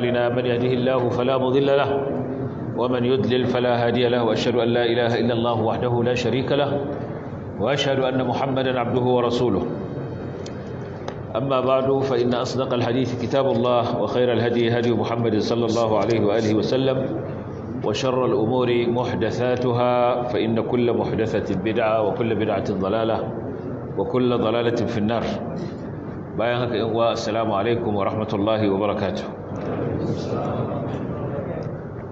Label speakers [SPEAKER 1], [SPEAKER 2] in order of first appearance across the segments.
[SPEAKER 1] أعمالنا، من يهده الله فلا مضل له ومن يضلل فلا هادي له، وأشهد أن لا إله إلا الله وحده لا شريك له، وأشهد أن محمدا عبده ورسوله. أما بعد، فإن أصدق الحديث كتاب الله، وخير الهدي هدي محمد صلى الله عليه وآله وسلم، وشر الأمور محدثاتها، فإن كل محدثة بدعة وكل بدعة ضلالة وكل ضلالة في النار. Bayan haka yan uwa، assalamu alaikum wa rahmatullahi wa barakatuh.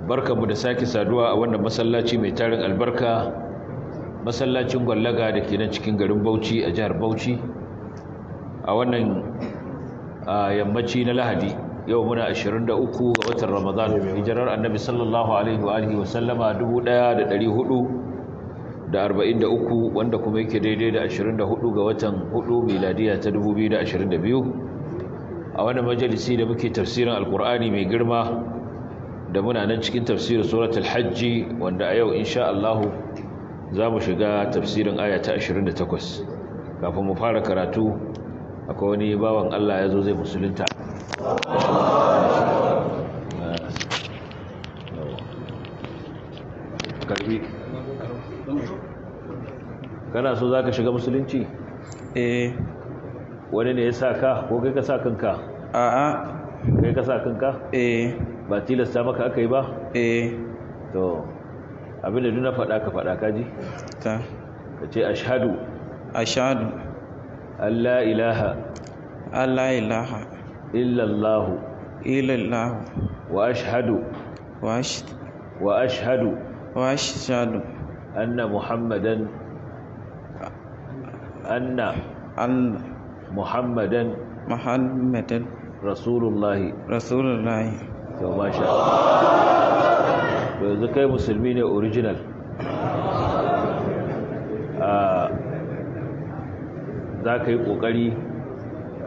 [SPEAKER 1] Barkamu da sake saduwa a wannan masallaci mai tarin albarka, masallacin Gwallaga da ke nan cikin garin Bauchi a jihar Bauchi, a wannan yammaci na Lahadi. Yau muna 23 ga watan Ramadan, hijirar Annabi sallallahu alaihi wa alihi wa sallama 1443, wanda kuma yake daidai da 24 ga watan 4, miladiya ta 2022, a wannan majalisi da muke tafsirin Alkur'ani mai girma, da muna nan cikin tafsirin Suratul Hajji, wanda a yau insha Allah za mu shiga tafsirin aya ta 28. Kafin mu fara karatu, akwai wani bawan Allah ya zo zai musulunta. Karbi. Kana so za ka shiga Musulunci?
[SPEAKER 2] Eh.
[SPEAKER 1] Wani ne ya sa ka ko kai ka sa kanka?
[SPEAKER 2] A'a.
[SPEAKER 1] Kai ka sa kanka?
[SPEAKER 2] Eh.
[SPEAKER 1] Ba tilasta maka aka yi ba?
[SPEAKER 2] Eh.
[SPEAKER 1] To, abinda duk na faɗa ka faɗa, kaji?
[SPEAKER 2] Ta.
[SPEAKER 1] Ka ce ashhadu.
[SPEAKER 2] Ashhadu.
[SPEAKER 1] An la ilaha.
[SPEAKER 2] An la ilaha.
[SPEAKER 1] Illallahu.
[SPEAKER 2] Illallahu.
[SPEAKER 1] Wa ashhadu.
[SPEAKER 2] Wa ashhadu.
[SPEAKER 1] Wa ashhadu.
[SPEAKER 2] Wa ashhadu.
[SPEAKER 1] Anna Muhammadan, anna
[SPEAKER 2] an
[SPEAKER 1] Muhammadan
[SPEAKER 2] Muhammadan
[SPEAKER 1] Rasulullahi.
[SPEAKER 2] Rasulullahi.
[SPEAKER 1] To, masha, to yanzu kai musulmi ne original. Za ka yi ƙoƙari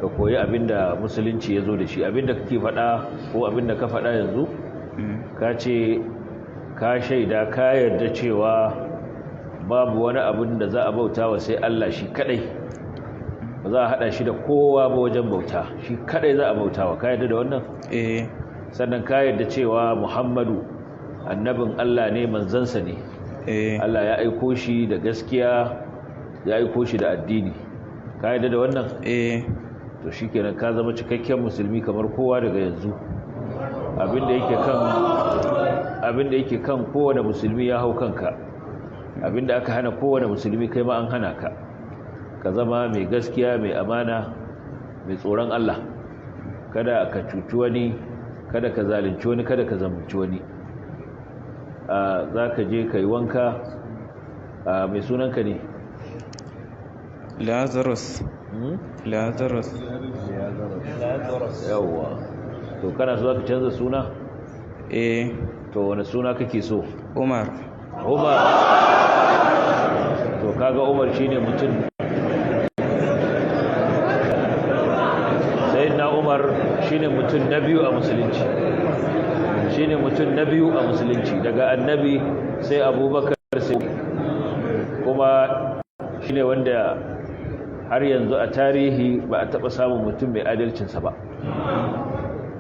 [SPEAKER 1] ka koyi abinda Musulunci ya zo da shi. Abinda kake faɗa ko abinda ka faɗa yanzu, ka ce ka shaida, ka yarda cewa babu wani abin da za a bauta wa sai Allah shi kadai, ba za a hada shi da kowa ba wajen bauta, shi kadai za a bauta wa. Ka yarda da wannan?
[SPEAKER 2] Eh.
[SPEAKER 1] Sannan ka yarda cewa Muhammadu annabin Allah ne, manzansa ne?
[SPEAKER 2] Eh.
[SPEAKER 1] Allah ya aiko shi da gaskiya, ya aiko shi da addini. Ka yarda da wannan?
[SPEAKER 2] Eh.
[SPEAKER 1] To shikenan, ka zama cikakken musulmi kamar kowa daga yanzu. Abinda yake kan kowane musulmi ya hau kanka. Abinda aka hana kowane musulmi, kai ma an hana ka. Ka zama mai gaskiya, mai amana, mai tsoron Allah. Kada ka cuci wani, kada ka zalunci wani, kada ka zalunci wani. Za ka je ka yi wanka. Mai sunanka ne?
[SPEAKER 2] Lazarus. Lazarus.
[SPEAKER 1] Yawwa, to kana so ka canza suna?
[SPEAKER 2] Eh.
[SPEAKER 1] To, wani suna kake so?
[SPEAKER 2] Umar.
[SPEAKER 1] Umar. To, kaga Umar shine mutum, Sayyidina Umar shine mutum na biyu a Musulunci, shine mutum na biyu a Musulunci daga Annabi sai Abubakar, sai kuma shine wanda har yanzu a tarihi ba a taɓa samun mutum mai adalcinsa ba.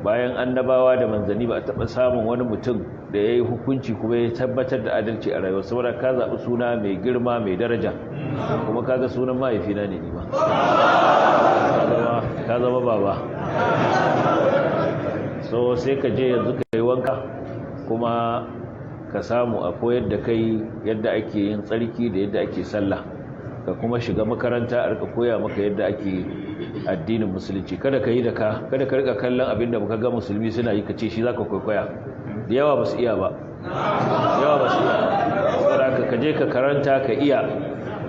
[SPEAKER 1] Bayan annabawa da manzanni, ba a taɓa samun wani mutum da ya yi hukunci kuma ya tabbatar da adalci a rayuwa. Saboda ka zaɓi suna mai girma, mai daraja, kuma kaga sunan mahaifina ne nima. Ka zama baba. So sai ka je yanzu ka yi wanka, kuma ka samu a koyar da kai yadda ake yin tsarki da yadda ake sallah, ka kuma shiga makaranta a rika koya maka yadda ake addinin Musulunci. Kada ka yi da ka, kada ka rika kallon abin da muka ga musulmi suna yi ka ce shi zaka kwaikwaya. Da yawa ba su iya ba, yawa ba su iya ba. Saboda ka je ka karanta, ka iya,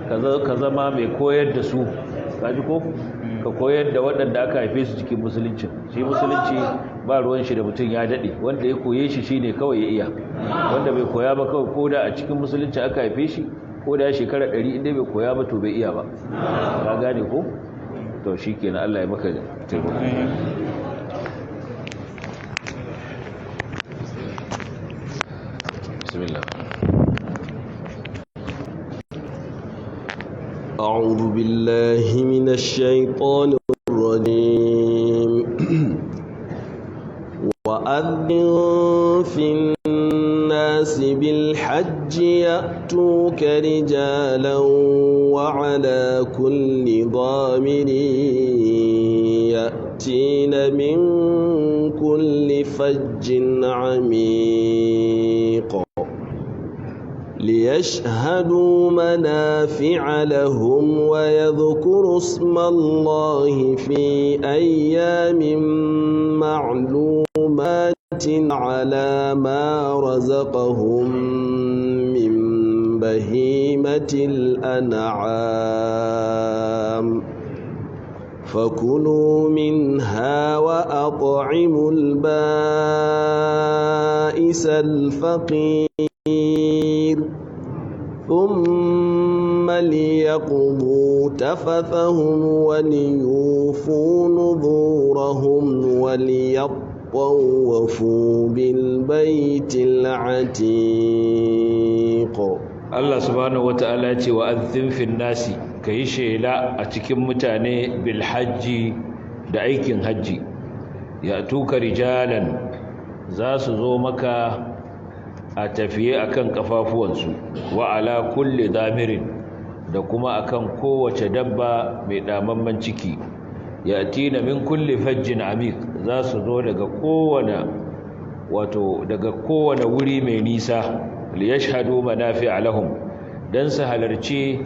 [SPEAKER 1] ka zama mai koyar da su. Ka ji ko? Ka koyar da waɗanda aka haife su cikin Musulunci. Shi Musulunci ba ruwan shi da mutum ya daɗe. Wanda ya koye shi shine kawai ya iya. Wanda bai koya ba kawai, ko da a cikin Musulunci aka haife shi, ko da ya shekara 100, inda bai koya ba to bai iya ba. Ka gane ko? To shi kenan, Allah ya maka taimako. Bismillah.
[SPEAKER 3] أعوذ بالله من الشيطان الرجيم. وأذن في الناس بالحج يأتوك رجالا وعلى كل ضامر يأتين من كل فج عميق ليشهدوا منافع لهم ويذكروا اسم الله في أيام معلومات على ما رزقهم من بهيمة الأنعام فكلوا منها وأطعموا البائس الفقير ثم ليقضوا تفثهم وليوفوا نذورهم وليطوفوا بالبيت العتيق.
[SPEAKER 1] Allah subhanahu wata'ala ya ce wa azzin fin nasi, kayi shela a cikin mutane bil hajji da aikin hajji, ya tuka rijalan, za su zo maka a tafiye akan kafafuwansu, wa ala kulli damirin, da kuma akan kowace dabba mai damamman ciki, yatina min kulli fajjin amiq, za su zo daga kowane wato daga kowane wuri mai nisa, liyashhadu manafi'a lahum, dan su halarci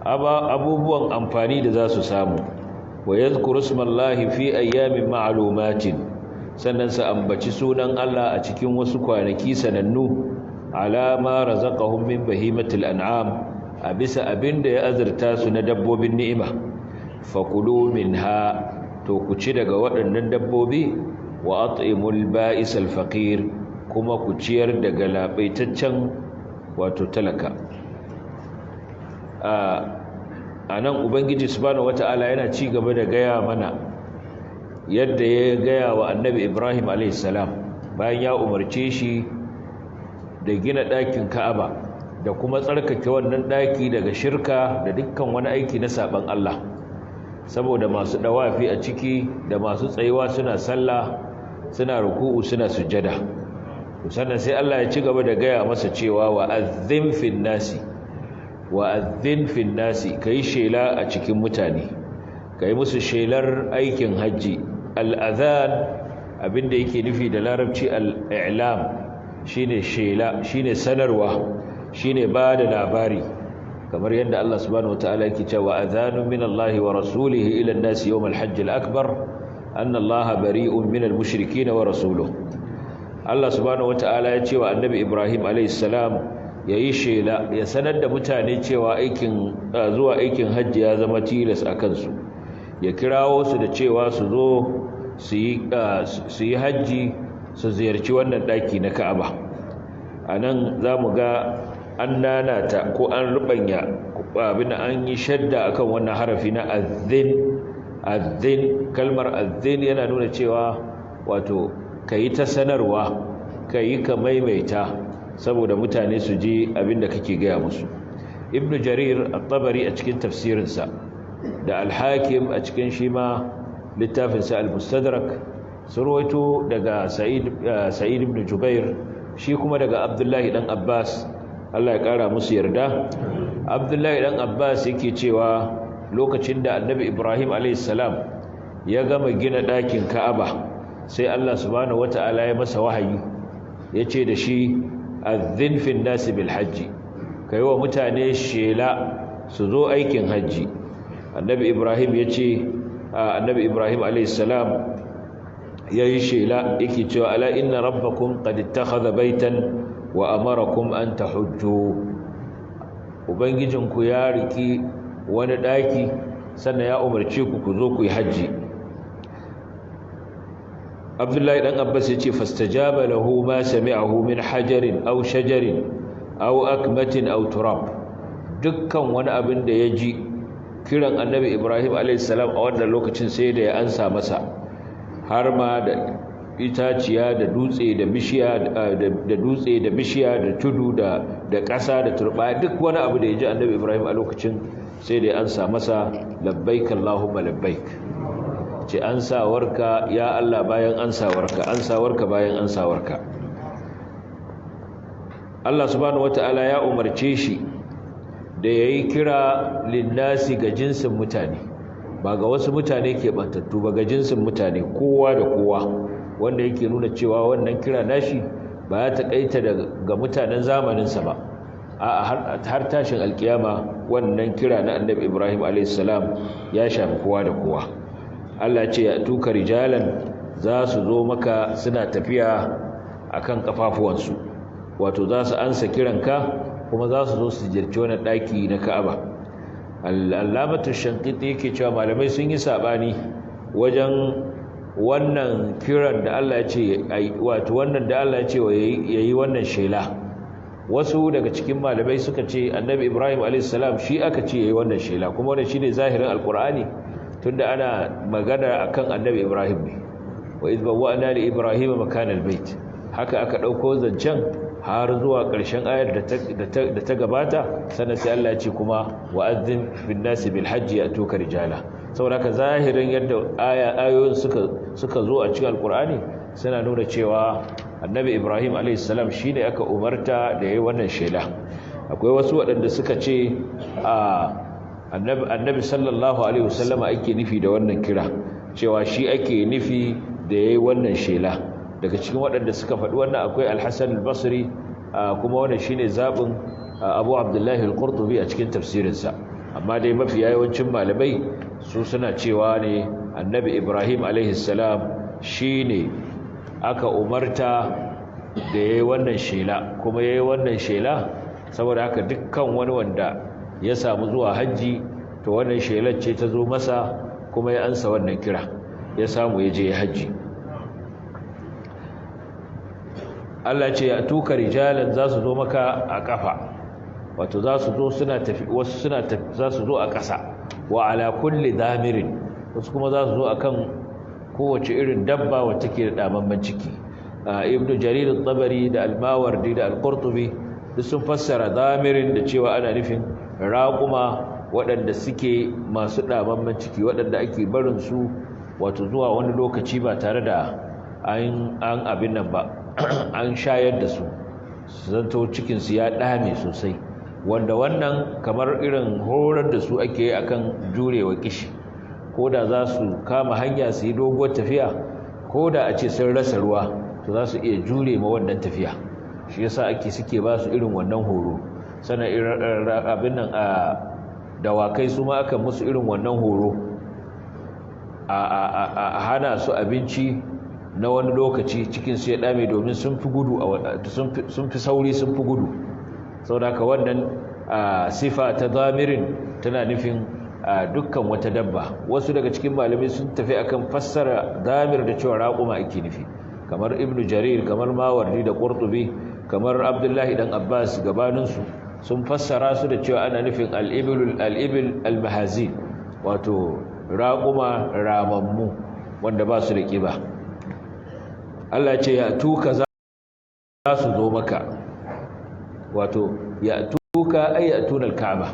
[SPEAKER 1] abubuwan amfani da za su samu, wa yadhkuru ismallahi fi ayyamin ma'lumatin, sannan su ambaci sunan Allah a cikin wasu kwanaki sanannu, ala ma razaqahum min bahimatil an'am, a bisa abinda ya azurta su na dabbobin ni'ima, fakulu minha, to ku ci daga waɗannan dabbobi, wa at'imul ba'is al faqir, kuma ku ciyar daga labaitaccen wato talaka. A nan Ubangiji subhanahu wata'ala yana ci gaba da gaya mana yadda ya gaya wa Annabi Ibrahim a.s. bayan ya umarce shi da gina ɗakin Ka'aba da kuma tsarkake wannan ɗaki daga shirka da dukkan wani aiki na saɓan Allah, saboda masu ɗawafi a ciki da masu tsayuwa suna sallah, suna ruku'u, suna sujjada. Sannan sai Allah ya ci gaba da gaya masa cewa wa azzin fin nasi, wa azzin fin nasi, kai shela a cikin mutane, kai musu shelar aikin haji. Al-adhan abinda yake nufi da larabci al-i'lam shine shela, shine sanarwa, shine ba da labari, kamar yadda Allah subhanahu wataala yake cewa adhanun min Allah wa rasulihi ila an-nasi yawm al-hajj al-akbar anna Allah bari'un min al-mushrikeen wa rasuluhu. Allah subhanahu wata'ala ya ce wa Annabi Ibrahim alayhis salam yayi shela, ya sanar da mutane cewa aikin zuwa aikin hajji ya zama tilas a kansu, ya kirawo su da cewa su zo su yi hajji, su ziyarci wannan daki na Ka'aba. Anan zamu ga an nanata ko an rubanya abin an yi shadda akan wannan harafi na azzin. Azzin, kalmar azzin yana nuna cewa wato ka yi ta sanarwa, ka yi ka maimaita saboda mutane su ji abinda kake gaya musu. Ibn Jarir at-Tabari a cikin tafsirinsa da Al-Hakim a cikin shi ma littafinsa Al-Mustadrak sun rawaito daga Sa'id ibn Jubair, shi kuma daga Abdullahi dan Abbas, Allah ya kara musu yarda. Abdullahi dan Abbas yake cewa lokacin da Annabi Ibrahim alayhis salam ya gama gina ɗakin Ka'aba, sai Allah subhanahu wata'ala ya masa wahayi, yace da shi azzin fin nasi bil hajji, kai wa mutane shela su zo aikin hajji. Annabi Ibrahim yace, Annabi Ibrahim alayhis salam yayi shela yake cewa ala inna rabbakum qad ittakhadha baytan wa amarakum an tahujju, ubangijinku ya riki wani daki sannan ya umarce ku ku zo ku yi hajji. Abdullahi dan Abbas yace fastajaba lahu ma sami'ahu min hajarin aw shajarin aw akmatin aw turab, dukkan wani abin da ya ji kiran Annabi Ibrahim alayhis salam a wannan lokacin sai da ya ansa masa, har ma da itaciya da dutse da bishiya da dutse da bishiya da tudu da ƙasa da turba, duk wani abu da ya ji Annabi Ibrahim a lokacin sai da ya ansa masa labbaik Allahumma labbaik. Ce ansawarka ya Allah bayan ansawarka, ansawarka bayan ansawarka. Allah subhanahu wata'ala ya umarce shi da yayi kira linnasi ga jinsin mutane, ba ga wasu mutane ke bantattu ba, ga jinsin mutane kowa da kowa, wanda yake nuna cewa wannan kira nashi ba ya taƙaita ga mutanen zamaninsa ba, a har tashin alkiyama wannan kira na Annabi Ibrahim alayhis salam ya shafi kowa da kowa. Allah ce ya tuka rijalan, za su zo maka suna tafiya akan kafafuwansu, wato za su ansa kiranka kuma za su zo su jirci wani ɗaki na Ka'aba. Allamatu Shanqiti yake cewa malamai sun yi sabani wajen wannan kiran da Allah ya ce, wato wannan da Allah ya ce yayi wannan shela. Wasu daga cikin malamai suka ce Annabi Ibrahim alayhis salam shi aka ce yayi wannan shela, kuma wannan shine zahirin Alqur'ani, tunda ana magana akan Annabi Ibrahim ne. Wa idh bawwa'na li Ibrahima makanal bait, haka aka dauko zancen har zuwa ƙarshen ayar da ta gabata. Sannan sai Allah ya ce kuma wa'azzim fin nasi bil hajji yatuka rijala. Saboda haka zahirin yadda ayoyin suka zo a cikin Alqur'ani suna nuna cewa Annabi Ibrahim alayhis salam shine aka umarta da yayi wannan shela. Akwai wasu waɗanda suka ce Annabi sallallahu alaihi wasallama ake nufi da wannan kira, cewa shi ake nufi da yayi wannan shela. Daga cikin waɗanda suka faɗi wannan akwai Al-Hasan al-Basri, kuma wannan shine zabin Abu Abdullah al-Qurtubi a cikin tafsirinsa. Amma dai mafi yawancin malamai su suna cewa ne Annabi Ibrahim alaihi salam shine aka umarta da yayi wannan shela, kuma yayi wannan shela. Saboda haka dukkan wani wanda ya samu zuwa haji, to wannan shelar ce ta zo masa kuma ya ansa wannan kira, ya samu ya je haji. Allah ce ya tuka rijalan, za su zo maka a kafa, wato za su zo suna tafi, wasu suna tafi, za su zo a ƙasa, wa ala kulli damirin, wasu kuma za su zo akan kowace irin dabba wacce ke da damamman ciki. Ibn Jarir al-Tabari da Al-Mawardi da Al-Qurtubi duk sun fassara damirin da cewa ana nufin raƙuma waɗanda suke masu damamman ciki, waɗanda ake barin su wato zuwa wani lokaci ba tare da an abin nan ba, an shayar da su, zanto cikinsu ya ɗame sosai, wanda wannan kamar irin horar da su ake yi akan jurewa kishi. Ko da za su kama hanya su yi doguwar tafiya, ko da a ce sun rasa ruwa, to za su iya jure ma wannan tafiya. Shi yasa ake suke ba su irin wannan horo. Sannan abin nan a dawakai su ma aka musu irin wannan horo, a hana su abinci na wani lokaci cikin su ya dame, domin sun fi gudu, sun fi sauri, sun fi gudu. Saboda haka wannan sifa ta zamirin tana nufin dukkan wata dabba. Wasu daga cikin malamai sun tafi akan fassara zamir da cewa raƙuma ake nufi, kamar Ibn Jarir, kamar Mawardi da Qurtubi, kamar Abdullahi dan Abbas gabaninsu sun fassara su da cewa ana nufin al-ibil al-ibil al-mahazin, wato raƙuma ramammu wanda ba su da ƙiba. Allah ce ya tuka za su zo maka, wato ya tuka ay yatuna al-ka'aba,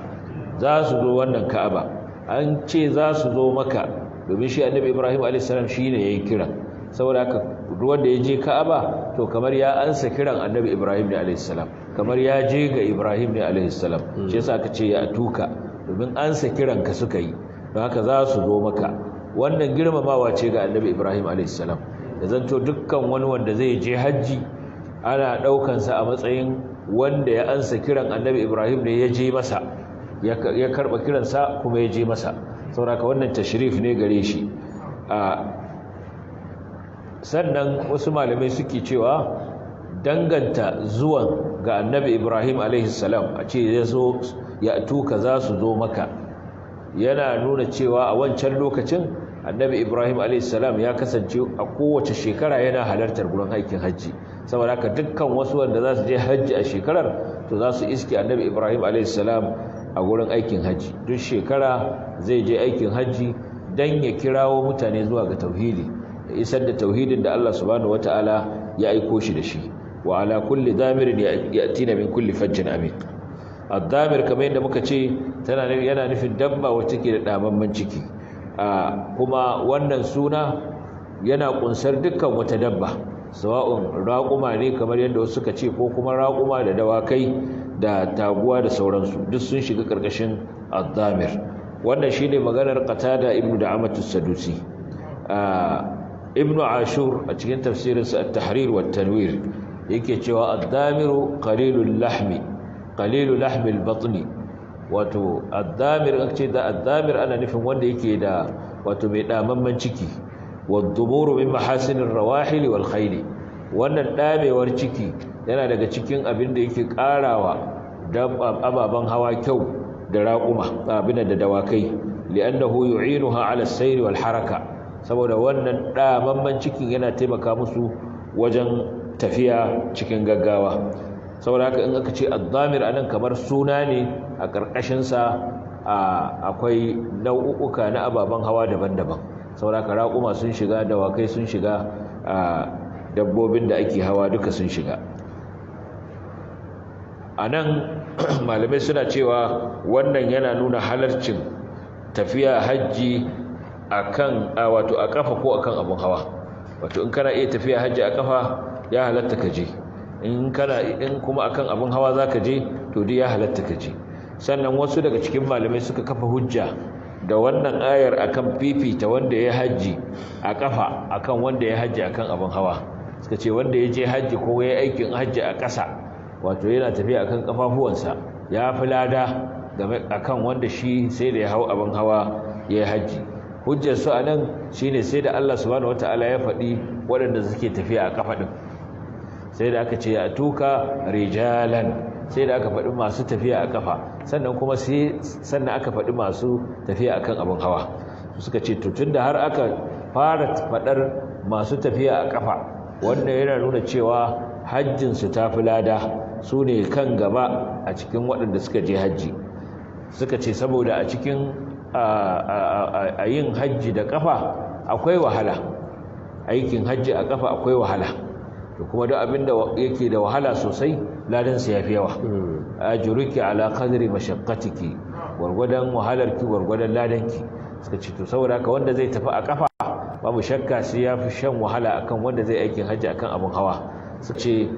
[SPEAKER 1] za su zo wannan Ka'aba. An ce za su zo maka domin shi Annabi Ibrahim alayhis salam shine yayin kira. Saboda haka wanda ya je Ka'aba to kamar ya ansa kiran Annabi Ibrahim ne alayhis salam, kamar ya je ga Ibrahim ne alayhis salam. Shi yasa aka ce ya tuka, domin ansa kiran ka suka yi, don haka za su zo maka. Wannan girmamawa ce ga Annabi Ibrahim alayhis salam, da zanto dukkan wani wanda zai je hajji ana ɗaukansa a matsayin wanda ya ansa kiran Annabi Ibrahim ne ya je masa, ya karɓa kiransa kuma ya je masa. Saboda wannan tashrif ne gare shi. Sannan wasu malamai suke cewa danganta zuwan ga Annabi Ibrahim alaihi salam, a ce ya zo ya tuka za su zo maka, yana nuna cewa a wancan lokacin Annabi Ibrahim alaihi salam ya kasance a kowace shekara yana halartar gurin aikin hajji. Saboda haka dukkan wasu wanda za su je hajji a shekarar to za su iske Annabi Ibrahim alaihi salam a gurin aikin hajji. Duk shekara zai je aikin hajji dan ya kirawo mutane zuwa ga tauhidi, ya isar da tauhidin da Allah subhanahu wataala ya aiko shi da shi. Wa ala kulli damirin ya'tina min kulli fajjin amiq. Ad-damir kamar yadda muka ce tana yana nufin dabba wacce ke da damamman ciki. Kuma wannan suna yana kunsar dukkan wata dabba, sawa'un raƙuma ne kamar yadda wasu suka ce, ko kuma raƙuma da dawakai da taguwa da sauransu, duk sun shiga ƙarƙashin ad-damir. Wannan shine maganar Qatada ibnu Da'amatu Sadusi. Ibnu Ashur a cikin tafsirinsa At-Tahrir wa Tanwir yake cewa ad-damiru qalilul lahmi, qalilu lahmi al-batni. Wato ad-damir, aka da ad-damir ana nufin wanda yake da wato mai damamman ciki. Wad-dumuru min mahasinir rawahil wal khayl. Wannan damewar ciki yana daga cikin abin da yake karawa ababan hawa kyau da raƙuma, abin da dawakai, li'annahu yu'inuha 'ala as-sayr wal haraka. Saboda wannan damamman cikin yana taimaka musu wajen tafiya cikin gaggawa. Saboda haka in aka ce ad-damir anan kamar suna ne, a ƙarƙashin sa akwai nau'uka na ababan hawa daban-daban. Saboda haka raƙuma sun shiga, dawakai sun shiga, dabbobin da ake hawa duka sun shiga. Anan malamai suna cewa wannan yana nuna halarcin tafiya hajji akan wato a kafa ko akan abun hawa. Wato in kana iya tafiya hajji a kafa ya halatta ka je, in kana in kuma akan abun hawa zaka je to dai ya halatta ka je. Sannan wasu daga cikin malamai suka kafa hujja da wannan ayar akan fifita wanda ya hajji a kafa akan wanda ya hajji akan abun hawa. Suka ce wanda ya je hajji ko ya aikin hajji a ƙasa, wato yana tafiya akan kafafuwansa, ya fi lada akan wanda shi sai da ya hau abin hawa ya yi hajji. Hujjar su anan shine sai da Allah subhanahu wataala ya faɗi waɗanda suke tafiya a kafa din, sai da aka ce ya tuka rijalan, sai da aka faɗi masu tafiya a kafa, sannan kuma sai sannan aka faɗi masu tafiya akan abin hawa. Suka ce to tunda har aka fara faɗar masu tafiya a kafa, wannan yana nuna cewa hajjin su tafi lada, su ne kan gaba a cikin waɗanda suka je hajji. Suka ce saboda a cikin a yin hajji da kafa akwai wahala, aikin hajji a kafa akwai wahala, to kuma duk abin da yake da wahala sosai ladan sa yafi yawa. Ajruki ala qadri mashaqqatiki, gurgudan wahalarki gurgudan ladanki. Suka ce to saboda haka wanda zai tafi a kafa babu shakka sai yafi shan wahala akan wanda zai aikin hajji akan abin hawa. Suka ce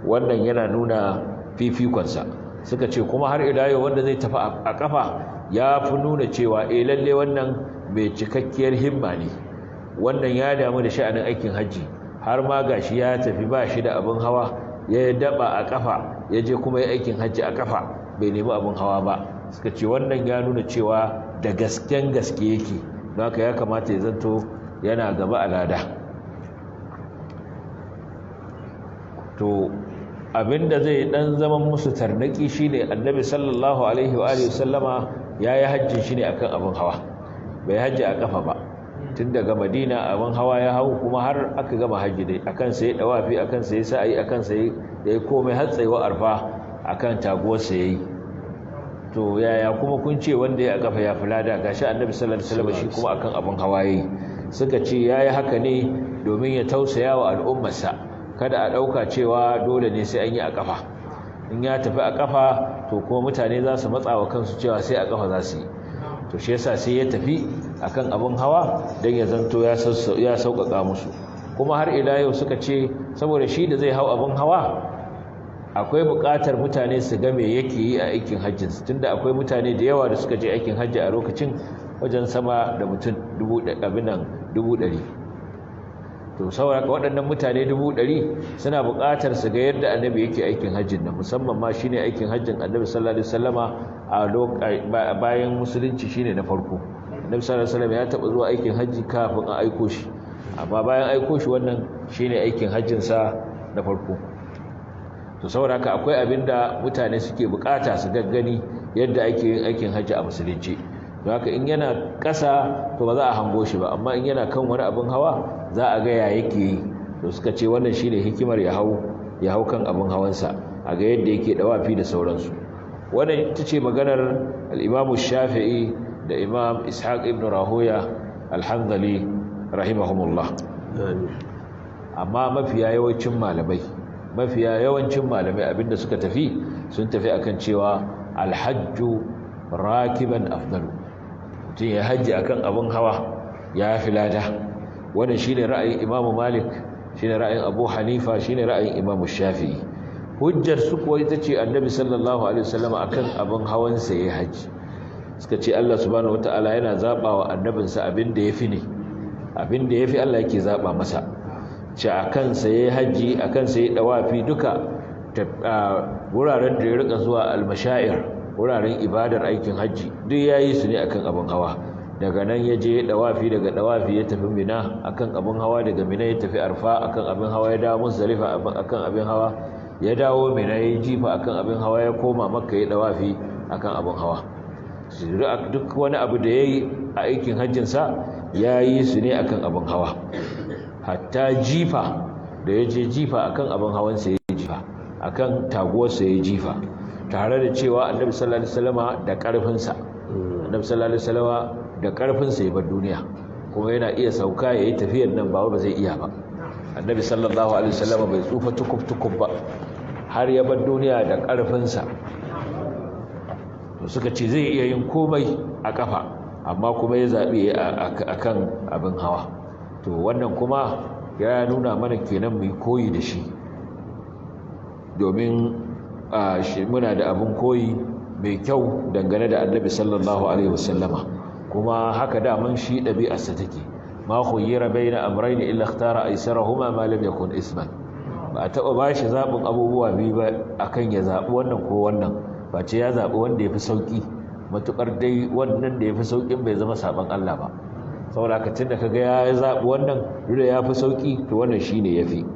[SPEAKER 1] wannan yana nuna fifikonsa. Suka ce kuma har ila yau wanda zai tafi a kafa ya fi nuna cewa eh lalle wannan mai cikakkiyar himma ne, wannan ya damu da sha'anin aikin hajji, har ma gashi ya tafi ba shi da abin hawa, ya daba a kafa ya je kuma ya aikin hajji a kafa bai nemi abin hawa ba. Suka ce wannan ya nuna cewa da gasken gaske yake, don haka ya kamata ya zanto yana gaba a lada. To abinda zai dan zaman musu tarnaki shine Annabi sallallahu alaihi wa alihi sallama yayi hajjin shine akan abin hawa, bai hajji a kafa ba. Tun daga Madina abin hawa ya hau kuma har aka gama hajji dai akan sai dawafi, akan sai sa'i, akan sai yayi komai har tsayuwa arfa akan taguwar sa yayi. To yaya kuma kun ce wanda ya kafa ya fulada, gashi Annabi sallallahu alaihi wasallam shi kuma akan abin hawa yayi. Suka ce yayi haka ne domin ya tausaya wa al'ummarsa, kada a ɗauka cewa dole ne sai an yi a ƙafa. In ya tafi a ƙafa to kuma mutane za su matsa wa kansu cewa sai a ƙafa za su yi. To shi yasa sai ya tafi akan abin hawa don ya zanto ya sauƙaƙa musu. Kuma har ila yau suka ce saboda shi da zai hau abin hawa akwai buƙatar mutane su ga me yake yi a aikin hajjin, tunda akwai mutane da yawa da suka je aikin hajji a lokacin wajen sama da mutum 100,000. To saboda waɗannan mutane 100,000 suna buƙatar su ga yadda Annabi yake aikin hajjin nan, musamman ma shine aikin hajjin Annabi sallallahu alaihi wasallama a bayan musulunci shine na farko. Annabi sallallahu alaihi wasallam ya taɓa zuwa aikin hajji kafin a aiko shi, amma bayan aiko shi wannan shine aikin hajjin sa na farko. To saboda haka akwai abinda mutane suke buƙata su gaggani yadda ake yin aikin hajji a musulunci. Don haka in yana ƙasa to ba za a hango shi ba, amma in yana kan wani abin hawa za a ga ya yake yi. To suka ce wannan shine hikimar ya hau kan abin hawansa, a ga yadda yake dawafi da sauransu. Wannan ita ce maganar al-Imam Shafi'i da Imam Ishaq ibn Rahoya al-Hanzali rahimahumullah. Amma mafiya yawancin malamai abinda suka tafi sun tafi akan cewa al-hajju rakiban afdalu, mutum ya hajji akan abin hawa Ya fi lada. Wannan shine ra'ayin Imam Malik, shine ra'ayin Abu Hanifa, shine ra'ayin Imam Shafi'i. Hujjar su kuwa ita ce Annabi sallallahu alaihi wasallam akan abin hawan sa yayi haji. Suka ce Allah subhanahu wataala yana zaba wa annabinsa abin da yafi ne, abin da yafi Allah yake zaba masa. Ce akan sa yayi haji, akan sa yayi dawafi, duka wuraren da ya rika zuwa almashair, wuraren ibadar aikin haji, duk yayi su ne akan abin hawa. Daga nan ya je dawafi, daga dawafi ya tafi Mina akan abin hawa, daga Mina ya tafi Arfa akan abin hawa, ya dawo Muzdalifa akan abin hawa, ya dawo Mina ya jifa akan abin hawa, ya koma Makka ya dawafi akan abin hawa. Duk wani abu da yayi a aikin hajjin sa yayi su ne akan abin hawa. Hatta jifa da ya je jifa akan abin hawan sa ya jifa, akan taguwar sa ya jifa, tare da cewa Annabi sallallahu alaihi wasallama da karfin sa, Annabi sallallahu alaihi wasallama da karfin sa ya bar duniya, kuma yana iya sauka yayi tafiyar nan ba zai iya ba. Annabi sallallahu alaihi wasallama bai tsufa tukub tukub ba har ya bar duniya da karfin sa. To suka ce zai iya yin komai a kafa, amma kuma ya zabi akan abin hawa. To wannan kuma ya nuna mana kenan mu koyi da shi, domin muna da abin koyi mai kyau dangane da Annabi sallallahu alaihi wasallama. Kuma haka daman shi ɗabi'arsa take, ma khuyyira baina amrayn illa ikhtara aysarahuma ma lam yakun isman. Ba a taɓa bashi zaɓin abubuwa biyu ba akan ya zaɓi wannan ko wannan, face ya zaɓi wanda yafi sauki, matukar dai wannan da yafi saukin bai zama saban Allah ba. Saboda haka tunda kaga ya zaɓi wannan duk da yafi sauki, to wannan shine yafi.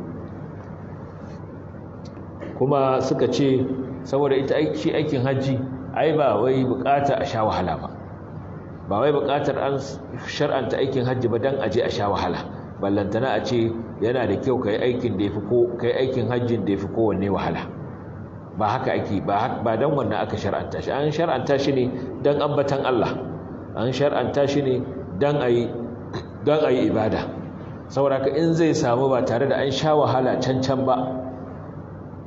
[SPEAKER 1] Kuma suka ce saboda ita aiki aikin haji ai ba wai bukata a sha wahala ba, ba wai bukatar an shar'anta aikin hajji ba dan aje a sha wahala. Ballantana a ce yana da kyau kai aikin da yafi ko kai aikin hajjin da yafi kowanne wahala. Ba haka ake ba, ba dan wannan aka shar'anta shi. An shar'anta shi ne dan ambatan Allah, an shar'anta shi ne dan ayi ibada. Saboda haka in zai samu ba tare da an sha wahala can ba,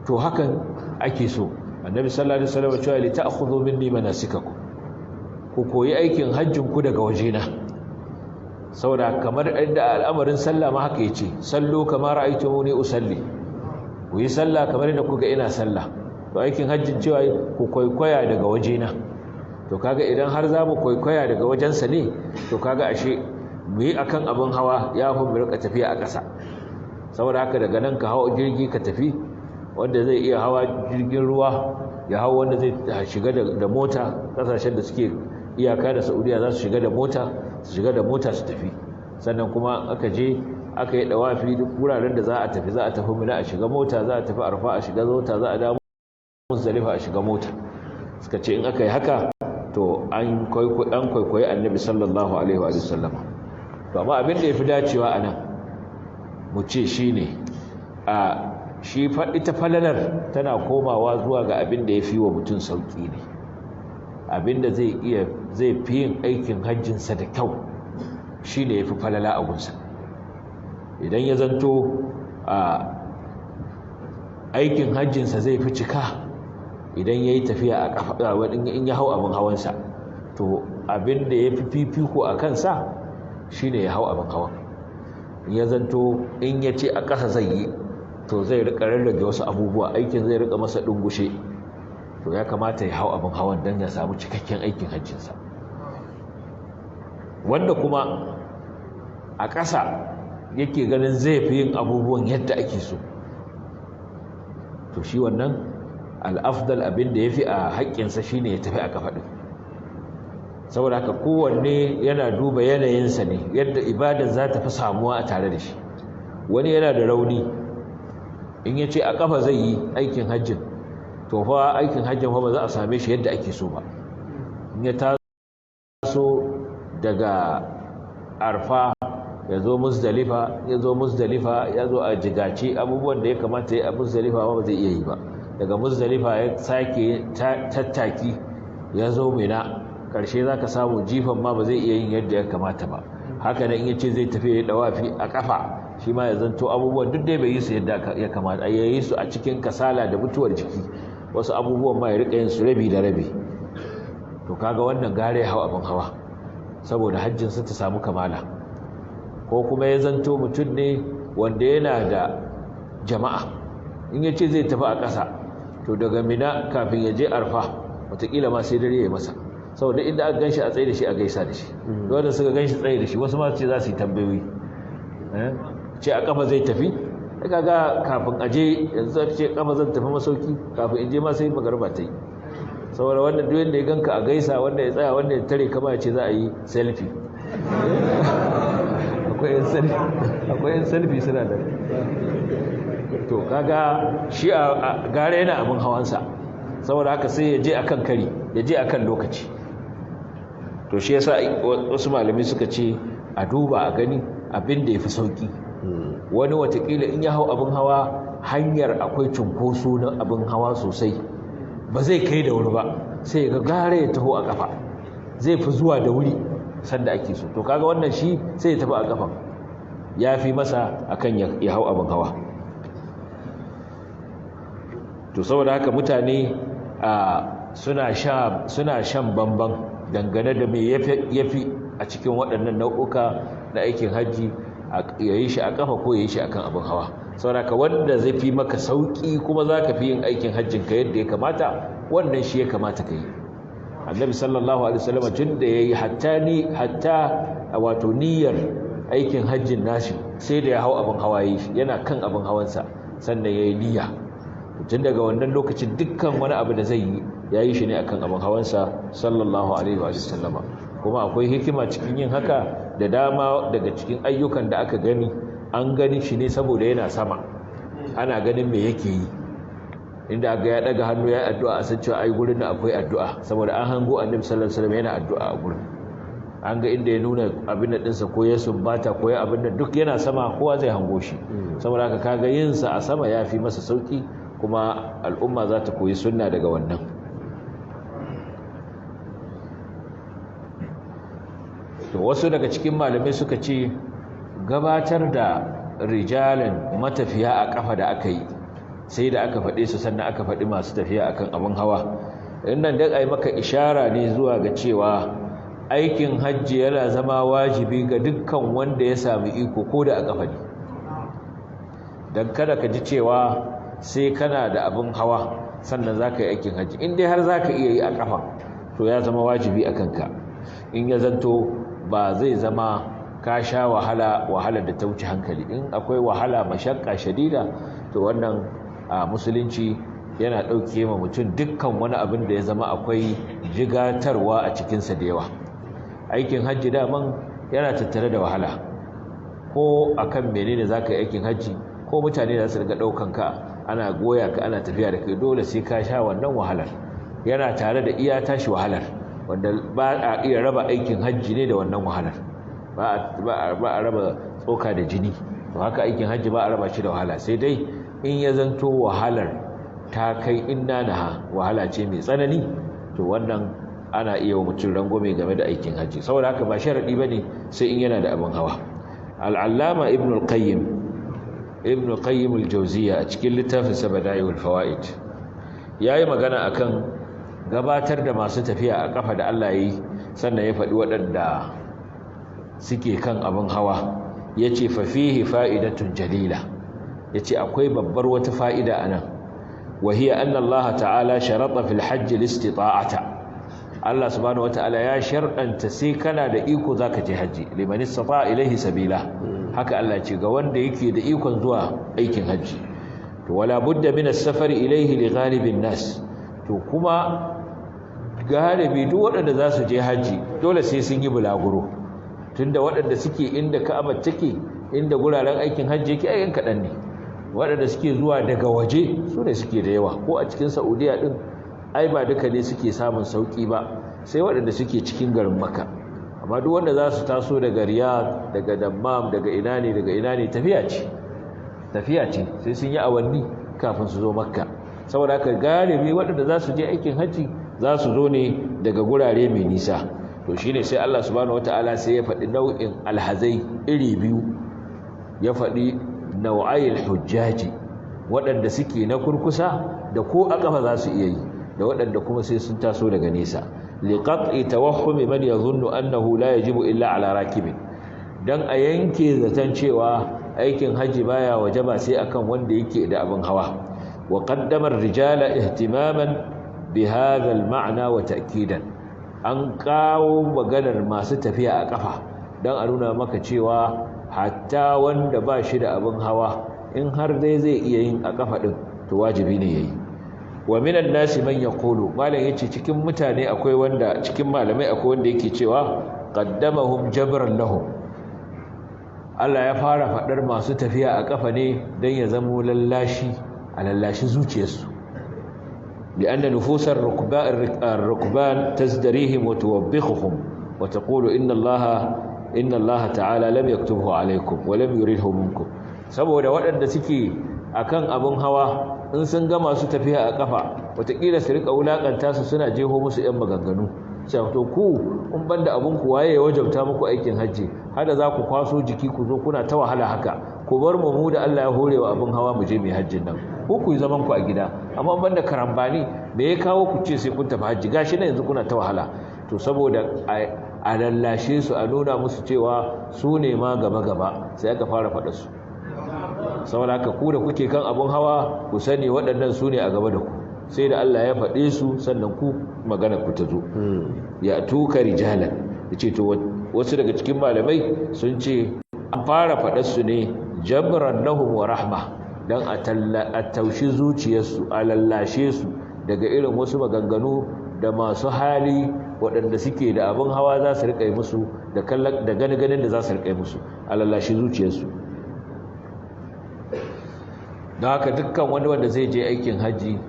[SPEAKER 1] to hakan ake so. Annabi sallallahu alaihi wasallam cewa li ta'khudhu minni manasikakum, ku koyi aikin hajjin ku daga wajena. Saboda kamar inda al'amarin sallah ma haka yace, sallu kama ra'aytumuni usalli, ku yi sallah kamar yadda kuka ina sallah. To aikin hajjin cewa ku kwaikwaya daga wajena. To kaga idan har za mu kwaikwaya daga wajensa ne, to kaga ashe mu yi akan abin hawa ya fi mu rika tafiya a ƙasa. Saboda haka daga nan ka hawa jirgi ka tafi, wanda zai iya hawa jirgin ruwa ya hau, wanda zai shiga da mota, kasashen da suke iyaka da Saudiya za su shiga da mota, su shiga da mota su tafi. Sannan kuma aka je aka yi dawafi duk wuraren da za a tafi, za a tafi Mina a shiga mota, za a tafi Arfa a shiga mota, za a dawo Muzdalifa a shiga mota. Suka ce in aka yi haka to an kwaikwayi Annabi sallallahu alaihi wa sallama. To amma abin da ya fi dacewa a nan mu ce shine a shi ita falalar tana komawa zuwa ga abin da ya fi wa mutum sauƙi ne, abin da zai iya zai fi yin aikin hajjinsa da kyau shi ne ya fi falala a gunsa. Idan ya zanto a aikin hajjinsa zai fi cika idan ya yi tafiya a ƙafa, in ya hau abin hawansa, to abin da ya fi fifiko a kansa shi ne ya hau abin hawan. Ya zanto in ya ce a ƙasa zai yi, to zai rika rarrage wasu abubuwa, aikin zai rika masa dungushe. To ya kamata ya hau abin hawan don ya samu cikakken aikin hajjinsa. Wanda kuma a ƙasa yake ganin zai fi yin abubuwan yadda ake so, to shi wannan al'afdal abin da ya fi a haƙƙinsa shi ne ya tafi a kafa ɗin. Saboda haka kowanne yana duba yanayinsa ne, yadda ibadar za ta fi samuwa a tare da shi. Wani yana da rauni, in ya ce a kafa zai yi aikin hajjin, to fa aikin hajjin fa ba za a same shi yadda ake so ba. In ya taso daga Arfa ya zo Muzdalifa, ya zo Muzdalifa ya zo a jigace, abubuwan da ya kamata ya a Muzdalifa ba zai iya yi ba. Daga Muzdalifa ya sake tattaki ya zo Mina, karshe za ka samu jifan ma ba zai iya yin yadda ya kamata ba. Haka nan in ya ce zai tafi ya dawafi a kafa, shi ma ya zanto abubuwan duk dai bai yi su yadda ya kamata, ya yi su a cikin kasala da mutuwar jiki, wasu abubuwan ma ya rika yin su rabi da rabi. To kaga wannan gare ya hau abin hawa saboda hajjinsa ta samu kamala. Ko kuma ya zanto mutum ne wanda yana da jama'a, in ya ce zai tafi a ƙasa to daga Mina kafin ya je Arfa wataƙila ma sai dare ya masa, saboda inda aka ganshi a tsaye da shi a gaisa da shi, wanda suka ganshi tsaye da shi wasu ma ce za su yi tambayoyi, ce a kafa zai tafi. Kaga kafin aje yanzu aka ce kafa zan tafi masauki, kafin in je ma sai magarba ta yi. Saboda wannan duk wanda ya ganka a gaisa, wanda ya tsaya, wanda ya tare kama ya ce za a yi selfie. Akwai yan selfie suna da to kaga shi a gare yana abin hawansa, saboda haka sai ya je akan kari, ya je akan lokaci. To shi yasa wasu malami suka ce a duba a gani abin da yafi sauki. Wani watakila in ya hau abin hawa hanyar akwai cunkoso na abin hawa sosai, ba zai kai da wuri ba, sai ga gare ya taho a kafa, zai fi zuwa da wuri sanda ake so. To kaga wannan shi sai ya tafi a kafan, ya fi masa akan ya hau abin hawa. To saboda haka mutane suna shan bamban dangane da me yafi a cikin waɗannan nau'uka na aikin hajji, ya yi shi a kafa ko ya yi shi akan abin hawa. Saboda haka wanda zai fi maka sauki kuma za ka fi yin aikin hajjin ka yadda ya kamata, wannan shi ya kamata ka yi. Annabi sallallahu alaihi wasallam tun da yayi hatta wato niyyar aikin hajjin nashi sai da ya hau abin hawa yana kan abin hawansa sannan yayi niyya. Tun daga wannan lokacin dukkan wani abu da zai yi yayi shi ne akan abin hawansa sallallahu alaihi wasallama. Kuma akwai hikima cikin yin haka da dama daga cikin ayyukan da aka gani an gani shi ne saboda yana sama, ana ganin me yake yi. Inda aka ya daga hannu ya addu'a, a san cewa ai gurin da akwai addu'a, saboda an hango Annabi sallallahu alaihi wasallam yana addu'a a gurin. An ga inda ya nuna abin da dinsa ko ya sumbata ko ya abin da duk yana sama, kowa zai hango shi. Saboda haka kaga yin sa a sama yafi masa sauki, kuma al'umma za ta koyi sunna daga wannan. To wasu daga cikin malamai suka ce gabatar da rijalan matafiya a kafa da aka yi, sai da aka faɗe su sannan aka faɗi masu tafiya akan abin hawa. Innan dan ai maka ishara ne zuwa ga cewa aikin hajji yana zama wajibi ga dukkan wanda ya sami iko ko da a kafa ne. Dan kada ka ji cewa sai kana da abin hawa sannan zaka yi aikin hajji. In dai har zaka iya yi a kafa, to ya zama wajibi akan ka. In ya zanto ba zai zama ka sha wahala, wahalar da ta wuce hankali. In akwai wahala mashakka shadida, to wannan a musulunci yana ɗauke ma mutum dukkan wani abin da ya zama akwai jigatarwa a cikinsa da yawa. Aikin hajji daman yana tattare da wahala. Ko akan menene za ka yi aikin hajji, ko mutane za su riga ɗaukan ka ana goya ka ana tafiya da kai, dole sai ka sha wannan wahalar. Yana tare da iya tashi wahalar, wanda ba a iya raba aikin hajji ne da wannan wahalar. Ba a raba tsoka da jini. To haka aikin hajji ba a raba shi da wahala, sai dai in ya zanto wahalar ta kai inna naha, wahala ce mai tsanani, to wannan ana iya wa mutum rangwame game da aikin hajji. Saboda haka ba sharadi bane sai in yana da abin hawa. Al-Allama Ibn al-Qayyim Ibn al-Qayyim al-Jawziyya a cikin littafin sa Bada'iul Fawaid yayi magana akan gabatar da masu tafiya a kafa da Allah yayi, sannan ya faɗi waɗanda suke kan abin hawa. Yace fa fihi fa'idatun jalila, yace akwai babbar wata fa'ida anan. Wa hiya anna Allah ta'ala sharata fil hajj al-istita'ata. Allah subhanahu wata'ala ya sharɗanta sai kana da iko zaka je haji, liman istata'a ilayhi sabila. Haka Allah ce ga wanda yake da ikon zuwa aikin haji. To wala budda min as-safar ilayhi li ghalibin nas. To kuma galibi duk waɗanda za su je haji dole sai sun yi bulaguro, tunda waɗanda suke inda Ka'aba take, inda guraren aikin haji yake, ayyan kaɗan ne. Waɗanda suke zuwa daga waje su ne suke da yawa. Ko a cikin Saudiya ɗin ai ba duka ne suke samun sauƙi ba, sai waɗanda suke cikin garin Makka. Amma duk wanda za su taso daga Riyadh, daga Dammam, daga ina ne, daga ina ne, tafiya ce, tafiya ce, sai sun yi awanni kafin su zo Makka. Saboda haka galibi waɗanda za su je aikin hajji za su zo ne daga gurare mai nisa. To shine sai Allah subhanahu wataala sai ya faɗi nau'in alhazai iri biyu. Ya faɗi nau'ayil hujjaji, waɗanda suke na kurkusa da ko a ƙafa za su iya yi, da waɗanda kuma sai sun taso daga nesa. Liqat'i tawahhumi man yadhunnu annahu la yajibu illa ala rakibin, Dan a yanke zaton cewa aikin haji baya wajaba sai akan wanda yake da abin hawa. Wa qaddama ar-rijala ihtimaman bi hadha al-ma'na wa ta'kidan. An kawo maganar masu tafiya a kafa dan a nuna maka cewa hatta wanda ba shi da abin hawa in har dai zai iya yin a kafa din to wajibi ne yayi. Wa minan nasi man yaqulu, malam yace cikin mutane akwai wanda, cikin malamai akwai wanda yake cewa qaddamahum jabran lahum. Allah ya fara fadar masu tafiya a kafa ne dan ya zamo lallashi, a lallashi zuciyarsu. Li'anna nufusar rukban tazdarihim wa tuwabbikhuhum wa taqulu inna Allah ta'ala lam yaktubhu alaykum wa lam yuridhu minkum. Saboda waɗanda suke akan abun hawa in sun ga masu tafiya a kafa watakila su rika wulakanta su, suna jeho musu yan maganganu sai to ku in banda abun ku waye ya wajabta muku aikin haji, hada za ku kwaso jiki ku zo kuna ta wahala haka, ku bar mu da Allah ya horewa abun hawa mu je mu hajjin nan, ku ku yi zaman ku a gida, amma banda karambani me ya kawo ku ce sai kun tafi haji, gashi nan yanzu kuna ta wahala. To saboda a lallashe su, a nuna musu cewa su ne ma gaba gaba, sai aka fara faɗa su. Saboda haka ku da kuke kan abun hawa ku sani waɗannan su ne a gaba da ku, sai da Allah ya faɗe su sannan ku magana ku ta zo. Ya tuka rijalan, yace to wasu daga cikin malamai sun ce an fara faɗar su ne jabran lahum wa rahma, dan a taushi zuciyarsu, a lallashe su daga irin wasu maganganu da masu hali waɗanda suke da abun hawa za su riƙa yi musu, da da gani-ganin da za su riƙa yi musu, a lallashe zuciyarsu. Don haka dukkan wani wanda zai je aikin haji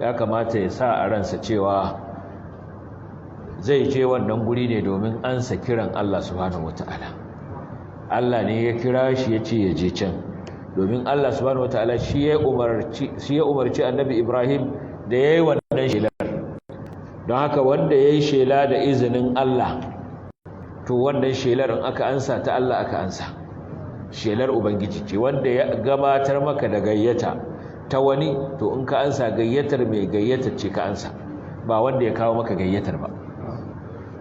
[SPEAKER 1] ya kamata ya sa a ransa cewa zai je wannan guri ne domin ansa kiran Allah subhanahu wata'ala. Allah ne ya kira shi ya ce ya je can, domin Allah subhanahu wata'ala shi ya umarci Annabi Ibrahim da ya yi wannan shelar. Don haka wanda ya yi shela da izinin Allah, to wannan shelar in aka ansa ta Allah aka ansa, shelar Ubangiji ce. Wanda ya gabatar maka da gayyata ta wani, to in ka ansa gayyatar mai gayyatar ce ka ansa, ba wanda ya kawo maka gayyatar ba.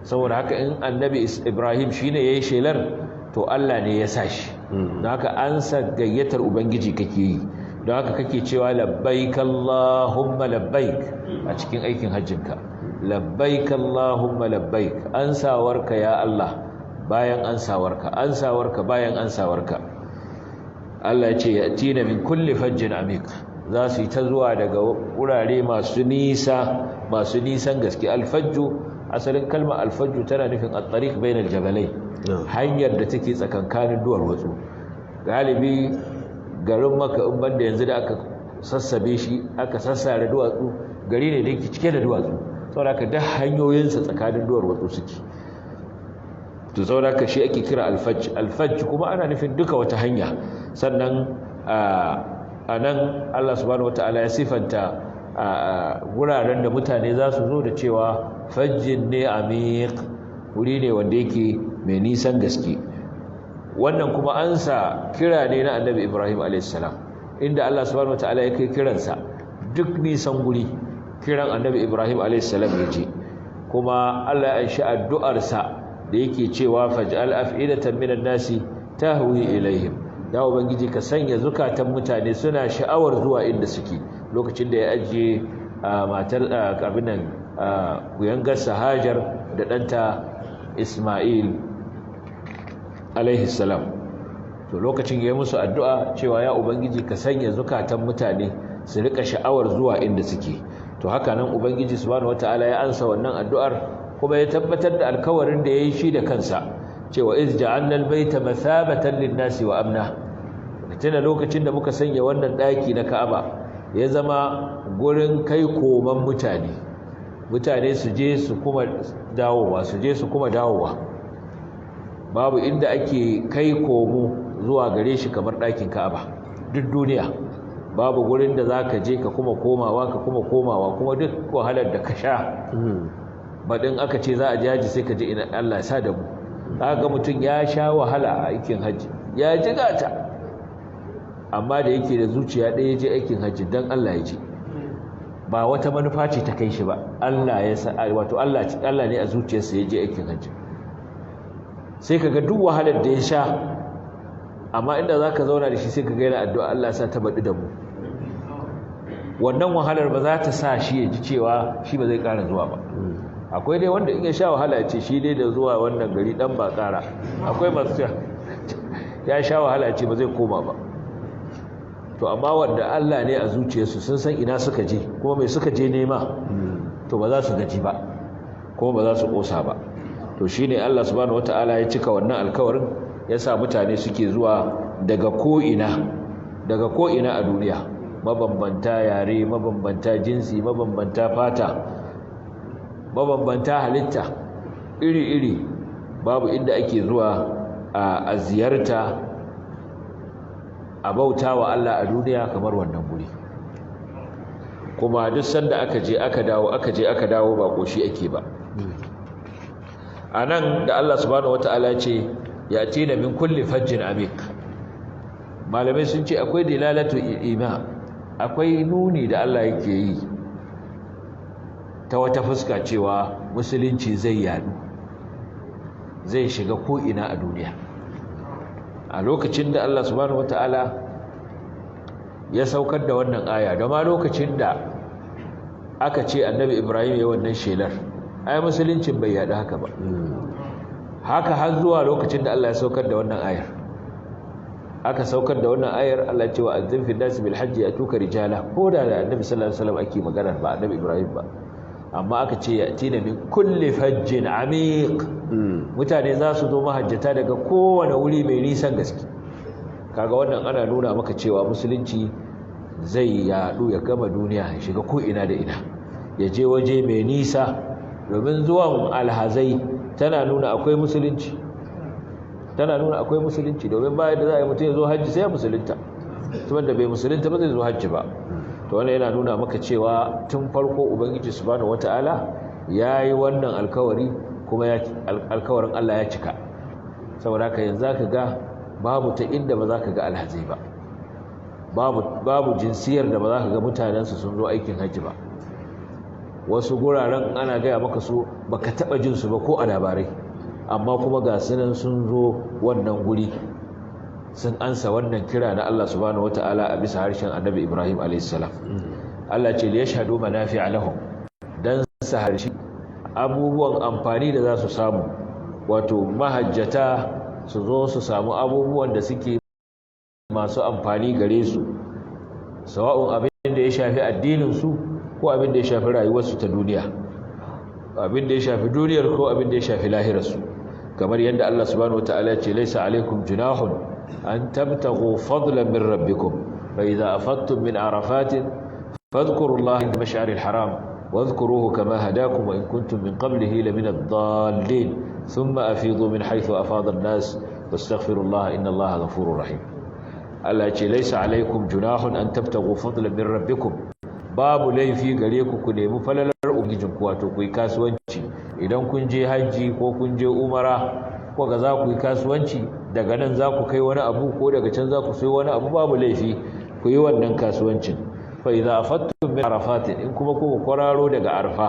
[SPEAKER 1] Saboda haka in Annabi Ibrahim shine yayi shelar, to Allah ne ya sa shi. Don haka ansa gayyatar Ubangiji kake yi. Don haka kake cewa labbaik Allahumma labbaik a cikin aikin hajjinka. Labbaik Allahumma labbaik, ansawarka ya Allah bayan ansawarka, ansawarka bayan ansawarka. Allah ya ce yatina min kulli fajjin amiq, za su yi ta zuwa daga wurare masu nisa, masu nisan gaske. Alfajju, asalin kalmar alfajju tana nufin at-tariq bainal jabalai, hanyar da take tsakankanin duwar watsu. Galibi garin Makka in banda yanzu da aka sassabe shi, aka sassare duwatsu, gari ne da yake cike da duwatsu. Saboda haka duk hanyoyinsa tsakanin duwar watsu suke. To saboda haka shi ake kira alfajj. Alfajj kuma ana nufin duka wata hanya. Sannan a nan Allah subhanahu wataala ya sifanta wuraren da mutane za su zo da cewa fajjin ne amiq, wuri ne wanda yake mai nisan gaske. Wannan kuma ansa kira ne na Annabi Ibrahim alayhis salam, inda Allah subhanahu wataala ya kai kiransa duk nisan guri, kiran Annabi Ibrahim alayhis salam ya je. Kuma Allah ya anshi addu'arsa da yake cewa faj'al af'idatan minan nasi tahwi ilaihim, ya Ubangiji ka sanya zukatan mutane suna sha'awar zuwa inda suke. Lokacin da ya ajiye matar abin nan kuyangarsa Hajar da ɗanta Ismail alaihi salam, to lokacin ya yi musu addu'a cewa ya Ubangiji ka sanya zukatan mutane su rika sha'awar zuwa inda suke. To haka nan Ubangiji subhanahu wataala ya ansa wannan addu'ar, kuma ya tabbatar da alkawarin da ya yi shi da kansa cewa iz ja'alna albayta mathabatan lin-nasi wa amna. Tuna lokacin da muka sanya wannan daki na Ka'aba ya zama gurin kai koman mutane, mutane su je su kuma dawowa, su je su kuma dawowa. Babu inda ake kai komo zuwa gare shi kamar dakin Ka'aba duk duniya. Babu gurin da zaka je ka kuma komawa, ka kuma komawa, kuma duk wahalar da ka sha baɗin aka ce za a je haji sai ka je ina Allah ya sa da mu. Kaga mutum ya sha wahala a aikin haji, ya jiga ta, amma da yake da zuciya ɗaya je aikin haji dan Allah ya je, ba wata manufa ce ta kai shi ba, Allah ya sa, wato Allah ne a zuciyarsa ya je aikin haji. Sai kaga duk wahalar da ya sha, amma inda zaka zauna da shi sai kaga yana addu'a Allah ya sa ta baɗi da mu. Wannan wahalar ba za ta sa shi ya ji cewa shi ba zai ƙara zuwa ba. Akwai dai wanda in ya sha wahala ya ce shi dai da zuwa wannan gari dan ba ƙara. Akwai masu ya sha wahala ya ce ba zai koma ba. To amma wanda Allah ne a zuciyarsu sun san ina suka je kuma mai suka je nema, to ba za su gaji ba kuma ba za su kosa ba. To shine Allah subhanahu wataala ya cika wannan alkawarin, ya sa mutane suke zuwa daga ko'ina, daga ko'ina a duniya, mabambanta yare, mabambanta jinsi, mabambanta fata, mabambanta halitta iri-iri. Babu inda ake zuwa a ziyarta a bauta wa Allah a duniya kamar wannan guri. Kuma duk sanda aka je aka dawo, aka je aka dawo, ba koshi ake ba. Anan da Allah subhanahu wataala ce yatina min kulli fajjin amik, malamai sun ce akwai dilalatu ima, akwai nuni da Allah yake yi ta wata fuska cewa musulunci zai yadu, zai shiga ko ina a duniya. A lokacin da Allah subhanahu wataala ya saukar da wannan aya, da ma lokacin da aka ce Annabi Ibrahim ya wannan shelar, ai musuluncin bai yadu haka ba. Haka har zuwa lokacin da Allah ya saukar da wannan ayar. Aka saukar da wannan ayar, Allah ya ce wa azzin fil nas bil hajji atuka rijala. Ko da Annabi sallallahu alaihi wasallam ake magana ba Annabi Ibrahim ba, amma aka ce yatina min kulli fajjin amiq. Mutane za su zo mahajjata daga kowane wuri mai nisan gaske. Kaga wannan ana nuna maka cewa musulunci zai yadu ya gama duniya, ya shiga ko ina da ina, ya je waje mai nisa. Domin zuwan alhazai tana nuna akwai musulunci, tana nuna akwai musulunci. Domin bayan da za a yi mutum ya zo hajji sai ya musulunta, mutumin da bai musulunta ba zai zo hajji ba. To wannan yana nuna maka cewa tun farko Ubangiji subhanahu wataala ya yi wannan alkawari, kuma alkawarin Allah ya cika. Saboda haka yanzu zaka ga babu ta inda ba za ka ga alhazai ba, babu jinsiyar da ba za ka ga mutanensu sun zo aikin hajji ba. Wasu guraren ana gaya maka su baka taba jin su ba ko a labarai, amma kuma ga sunan sun zo wannan guri, sun ansa wannan kira na Allah subhanahu wataala a bisa harshen Annabi Ibrahim alayhis salam. Allah ce liyashhadu manafi'a lahum, dan su harshi abubuwan amfani da za su samu, wato mahajjata su zo su samu abubuwan da suke masu amfani gare su, sawa'un abin da ya shafi addinin su ko abin da ya shafi rayuwarsu ta duniya, abin da ya shafi duniyar ko abin da ya shafi lahirarsu. Kamar yadda Allah subhanahu wataala ya ce laysa alaikum junahun an tabtaghu fadlan min rabbikum fa idza afattum min arafatin fadhkurullaha inda mash'aril haram wadhkuruhu kama hadakum wa in kuntum min qablihi lamina ad-dallin thumma afidu min haythu afada an-nas wastaghfirullaha inna Allaha ghafurur rahim. Allah ya ce laysa alaikum junahun an tabtaghu fadlan min rabbikum, babu laifi gare ku ku nemi falalar ubangijinku, wato ku yi kasuwanci. Idan kun je hajji ko kun je umara ko ga za ku yi kasuwanci, daga nan za ku kai wani abu ko daga can za ku sayi wani abu, babu laifi ku yi wannan kasuwancin. Fa idza afattum min arafatin, in kuma ku kwararo daga arfa,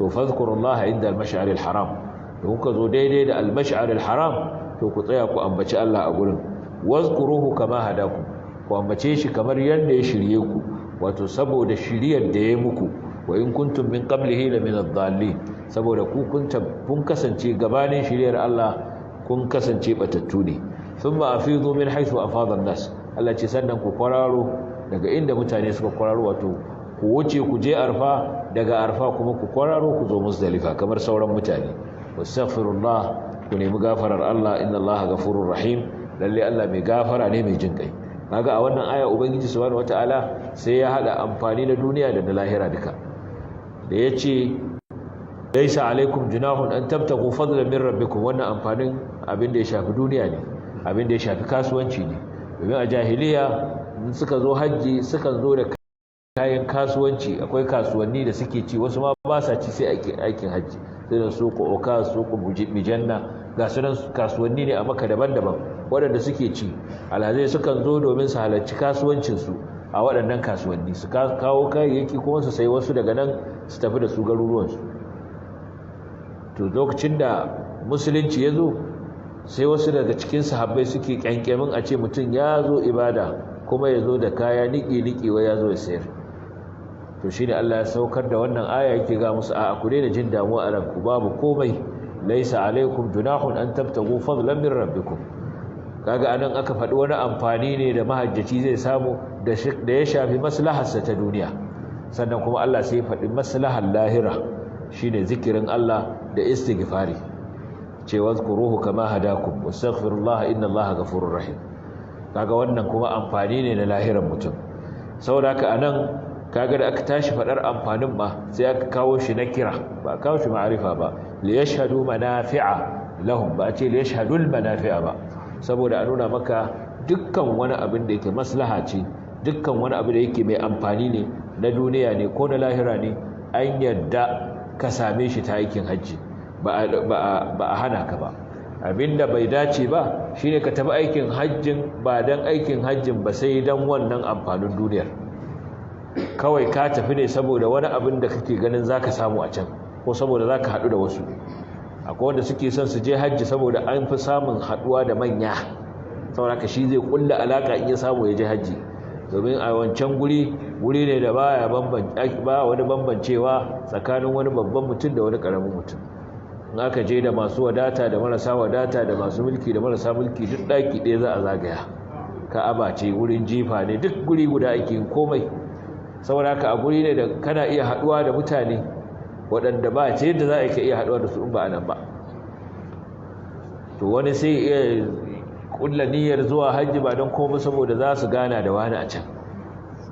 [SPEAKER 1] to fadhkurullaha inda al-mash'aril haram. Da kuka zo daidai da al-mash'aril haram, to ku tsaya ku ambaci Allah a gurin. Wazkuruhu kama hadakum, ku ambace shi kamar yadda ya shirye ku, wato saboda shiriyar da ya muku. Wa in kuntum min qablihi la min ad-dallin, saboda ku kun kasance gabanin shiriyar Allah kun kasance batattu ne. Thumma afidu min haythu afada an-nas, Allah ce sannan ku kwararo daga inda mutane suka kwararo, wato ku wuce ku je arfa, daga arfa kuma ku kwararo ku zo Muzdalifa kamar sauran mutane. Wastaghfirullah, ku nemi gafarar Allah, inna Allaha ghafurur rahim, lalle Allah mai gafara ne mai jin kai. Kaga a wannan aya Ubangiji subhanahu wataala sai ya hada amfani na duniya da na lahira duka. Da yace laysa alaikum junahun an tabtagu fadlan min rabbikum, wannan amfanin abin da ya shafi duniya ne, abin da ya shafi kasuwanci ne. Domin a jahiliya in suka zo hajji sukan zo da kayan kasuwanci, akwai kasuwanni da suke ci, wasu ma ba sa ci sai aikin hajji, sai da suku oka, suku mijanna, ga sunan kasuwanni ne a Makka daban-daban waɗanda suke ci. Alhazai sukan zo domin su halarci kasuwancinsu a waɗannan kasuwanni, su kawo kayayyaki kuma su sayi wasu daga nan su tafi da su garuruwansu. To lokacin da musulunci ya zo, Sai wasu daga cikin sahabbai suke kyankyamin a ce mutum ya zo ibada kuma ya zo da kaya niki-niki wai ya zo ya sayar. To shine Allah ya saukar da wannan aya yake ga musu, a'a, ku daina jin damuwa a ranku, babu komai, laisa alaikum junahun an tabtagu fadlan min rabbikum. Kaga anan aka faɗi wani amfani ne da mahajjaci zai samu da ya shafi maslaharsa ta duniya. Sannan kuma Allah sai ya faɗi maslahar lahira, shine zikirin Allah da istighfari, cewa zkuruhu kama hadakum wastaghfirullaha innallaha ghafurur rahim. Kaga wannan kuma amfani ne na lahiran mutum. Saboda haka anan kaga da aka tashi faɗar amfanin ma sai aka kawo shi na kira, ba kawo shi ma'arifa ba, li yashhadu manafi'a lahum, ba a ce li yashhadul manafi'a ba, saboda a nuna maka dukkan wani abin da yake maslaha ce, dukkan wani abu da yake mai amfani ne na duniya ne ko na lahira ne, an yadda ka same shi ta aikin hajji, ba a hana ka ba. Abinda bai dace ba shine ka tafi aikin hajjin ba dan aikin hajjin ba, sai dan wannan amfanin duniyar. Kawai ka tafi ne saboda wani abin da kake ganin zaka samu a can, ko saboda zaka haɗu da wasu. Akwai wanda suke son su je hajji saboda an fi samun haɗuwa da manya, saboda haka shi zai kulla alaka in ya samu ya je hajji, domin a wancan guri guri ne da baya ba wani bambancewa tsakanin wani babban mutum da wani karamin mutum. In aka je da masu wadata da marasa wadata da masu mulki da marasa mulki, duk ɗaki ɗaya za a zagaya. Ka'aba ce, wurin jifa ne, duk guri guda ake yin komai. Saboda haka a guri ne da kana iya haɗuwa da mutane waɗanda ba ce yadda za a iya haɗuwa da su in ba a nan ba. To wani sai iya ƙulla niyyar zuwa hajji ba don komai saboda za su gana da wani a can.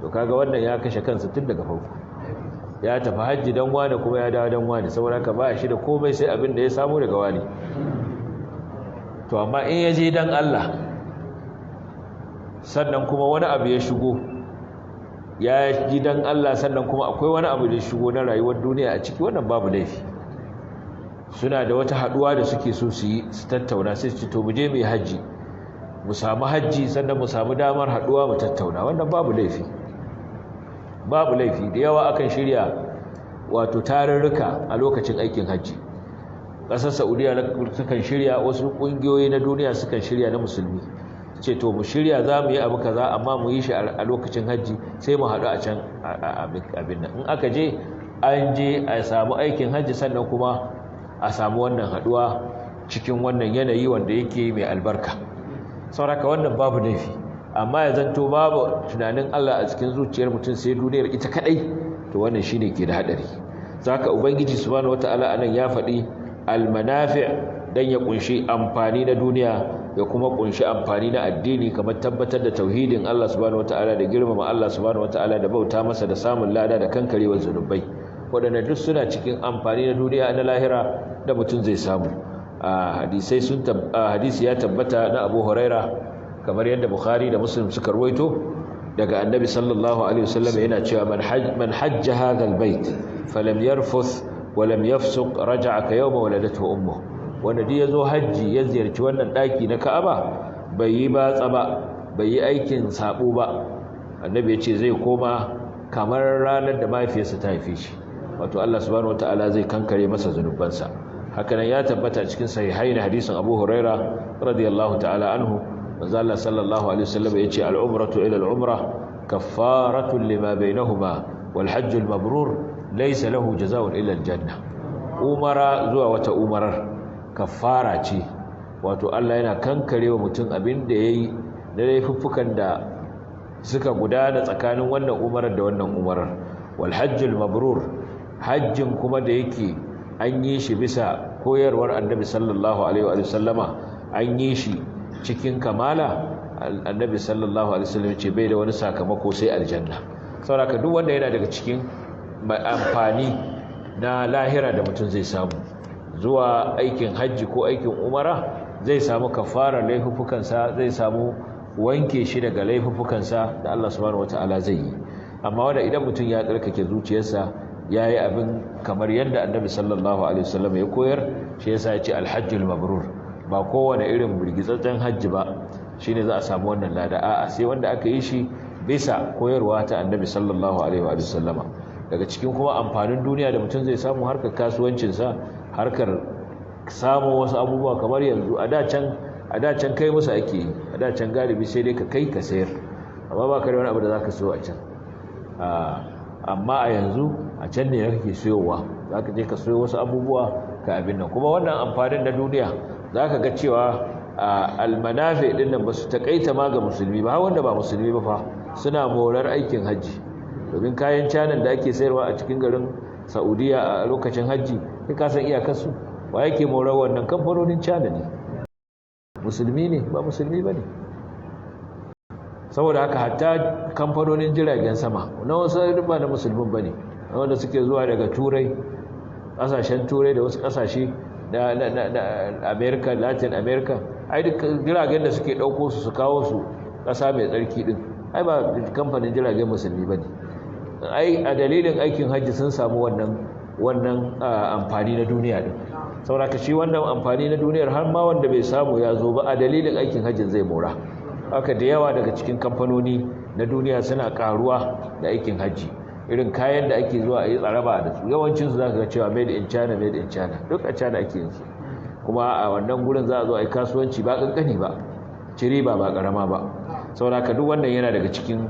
[SPEAKER 1] To kaga wannan ya kashe kansa tun daga farko, ya tafi hajji don wani kuma ya dawo don wani, saboda haka ba shi da komai sai abin da ya samu daga wani. To amma in ya je don Allah, sannan kuma wani abu ya shigo, ya ji don Allah, sannan kuma akwai wani abu da ya shigo na rayuwar duniya a ciki, wannan babu laifi. Suna da wata haduwa da suke so su yi, su tattauna, sai su ce to mu je mu yi hajji, mu samu hajji, sannan mu samu damar haduwa mu tattauna, wannan babu laifi. Babu laifi. Da yawa akan shirya wato tarurruka a lokacin aikin hajji. Ƙasar Saudiya sukan shirya, wasu ƙungiyoyi na duniya sukan shirya na musulmi, ce to mu shirya za mu yi abu kaza, amma mu yi shi a lokacin hajji, sai mu haɗu a can abin nan. In aka je, an je a samu aikin hajji, sannan kuma a samu wannan haɗuwa cikin wannan yanayi wanda yake mai albarka. Sauraka wannan babu laifi. Amma ya zanto babu tunanin Allah a cikin zuciyar mutum sai duniyar ita kadai, to wannan shine ke da hadari. Zaka Ubangiji subhanahu wataala anan ya faɗi almanafi' dan ya kunshi amfani na duniya, ya kuma kunshi amfani na addini, kamar tabbatar da tauhidin Allah subhanahu wataala da girmama Allah subhanahu wataala da bauta masa da samun lada da kankarewar zunubai. Waɗanda duk suna cikin amfani na duniya na lahira da mutum zai samu. Hadisai sun hadisi ya tabbata na Abu Huraira, kamar yadda Bukhari da Muslim suka ruwaito daga Annabi sallallahu alaihi wasallam, yana cewa man hajja hadha albayt falam yarfuth wa lam yafsuq raja'a ka yawma waladatuhu ummuhu. Wanda duk yazo haji ya ziyarci wannan daki na Ka'aba, bai yi batsa ba, bai yi aikin sabo ba, Annabi ya ce zai koma kamar ranar da mahaifiyarsa ta haife shi, wato Allah subhanahu wataala zai kankare masa zunubansa. Hakanan ya tabbata cikin sahihain hadisin Abu Huraira radiyallahu ta'ala anhu, manzo Allah sallallahu alaihi wasallam yace al-umratu ila al-umra kaffaratun lima bainahuma wal hajj al-mabrur laysa lahu jazaa'un illa al-janna. Umara zuwa wata umarar kaffara ce, wato Allah yana kankarewa mutum abin da yayi na laifuffukan da suka gudana tsakanin wannan umarar da wannan umarar. Wal hajj al-mabrur, hajjin kuma da yake an yi shi bisa koyarwar Annabi sallallahu alaihi wa sallama, an yi shi cikin kamala, Annabi sallallahu alaihi wasallam ce bai da wani sakamako sai aljanna. Saboda duk wanda yana daga cikin amfani na lahira da mutum zai samu zuwa aikin hajji ko aikin umara, zai samu kafarar laifukansa, zai samu wanke shi daga laifukansa da Allah subhanahu wataala zai yi. Amma wanda idan mutum ya tsarkake zuciyarsa, ya yi abin kamar yadda Annabi sallallahu alaihi wasallam ya koyar, shi yasa ya ce alhajjul mabrur, ba kowane irin burgitsatsen hajji ba shine za a samu wannan lada, a'a sai wanda aka yi shi bisa koyarwa ta Annabi sallallahu alaihi wa sallama. Daga cikin kuma amfanin duniya da mutum zai samu, harkar kasuwancinsa, harkar samun wasu abubuwa, kamar yanzu a da can A da can kai musu ake yi, a da can galibi sai dai ka kai ka sayar, amma ba ka da wani abu da za ka siyo a can. Amma a yanzu a can ne kake siyowa, za ka je ka siyo wasu abubuwa ka abin nan. Kuma wannan amfanin na duniya za ka ga cewa almanafi ɗin nan ba su taƙaita ma ga musulmi ba, har wanda ba musulmi ba fa suna morar aikin hajji. Domin kayan canan da ake sayarwa a cikin garin Saudiya a lokacin hajji, kai ka san iyakarsu, wa yake morar wannan? Kamfanonin cana ne. Musulmi ne ba musulmi ba ne. Saboda haka hatta kamfanonin jiragen sama na wasu ba na musulmin ba ne, wanda suke zuwa daga Turai, ƙasashen Turai da wasu ƙasashe na America, Latin America, ai duk jiragen da suke ɗauko su su kawo su ƙasa mai tsarki ɗin, ai ba kamfanin jiragen musulmi ba ne. Ai a dalilin aikin hajji sun samu wannan amfani na duniya ɗin. Saboda shi wannan amfani na duniyar har ma wanda bai samu ya zo ba a dalilin aikin hajjin zai mora. Haka da yawa daga cikin kamfanoni na duniya suna karuwa da aikin hajji. Irin kayan da ake zuwa a yi tsaraba da su, yawancinsu za ka ga cewa made in China, made in China, duk a China ake yin su. Kuma a wannan gurin za a zo a yi kasuwanci ba kankani ba, ci riba ba karama ba. Saboda haka duk wannan yana daga cikin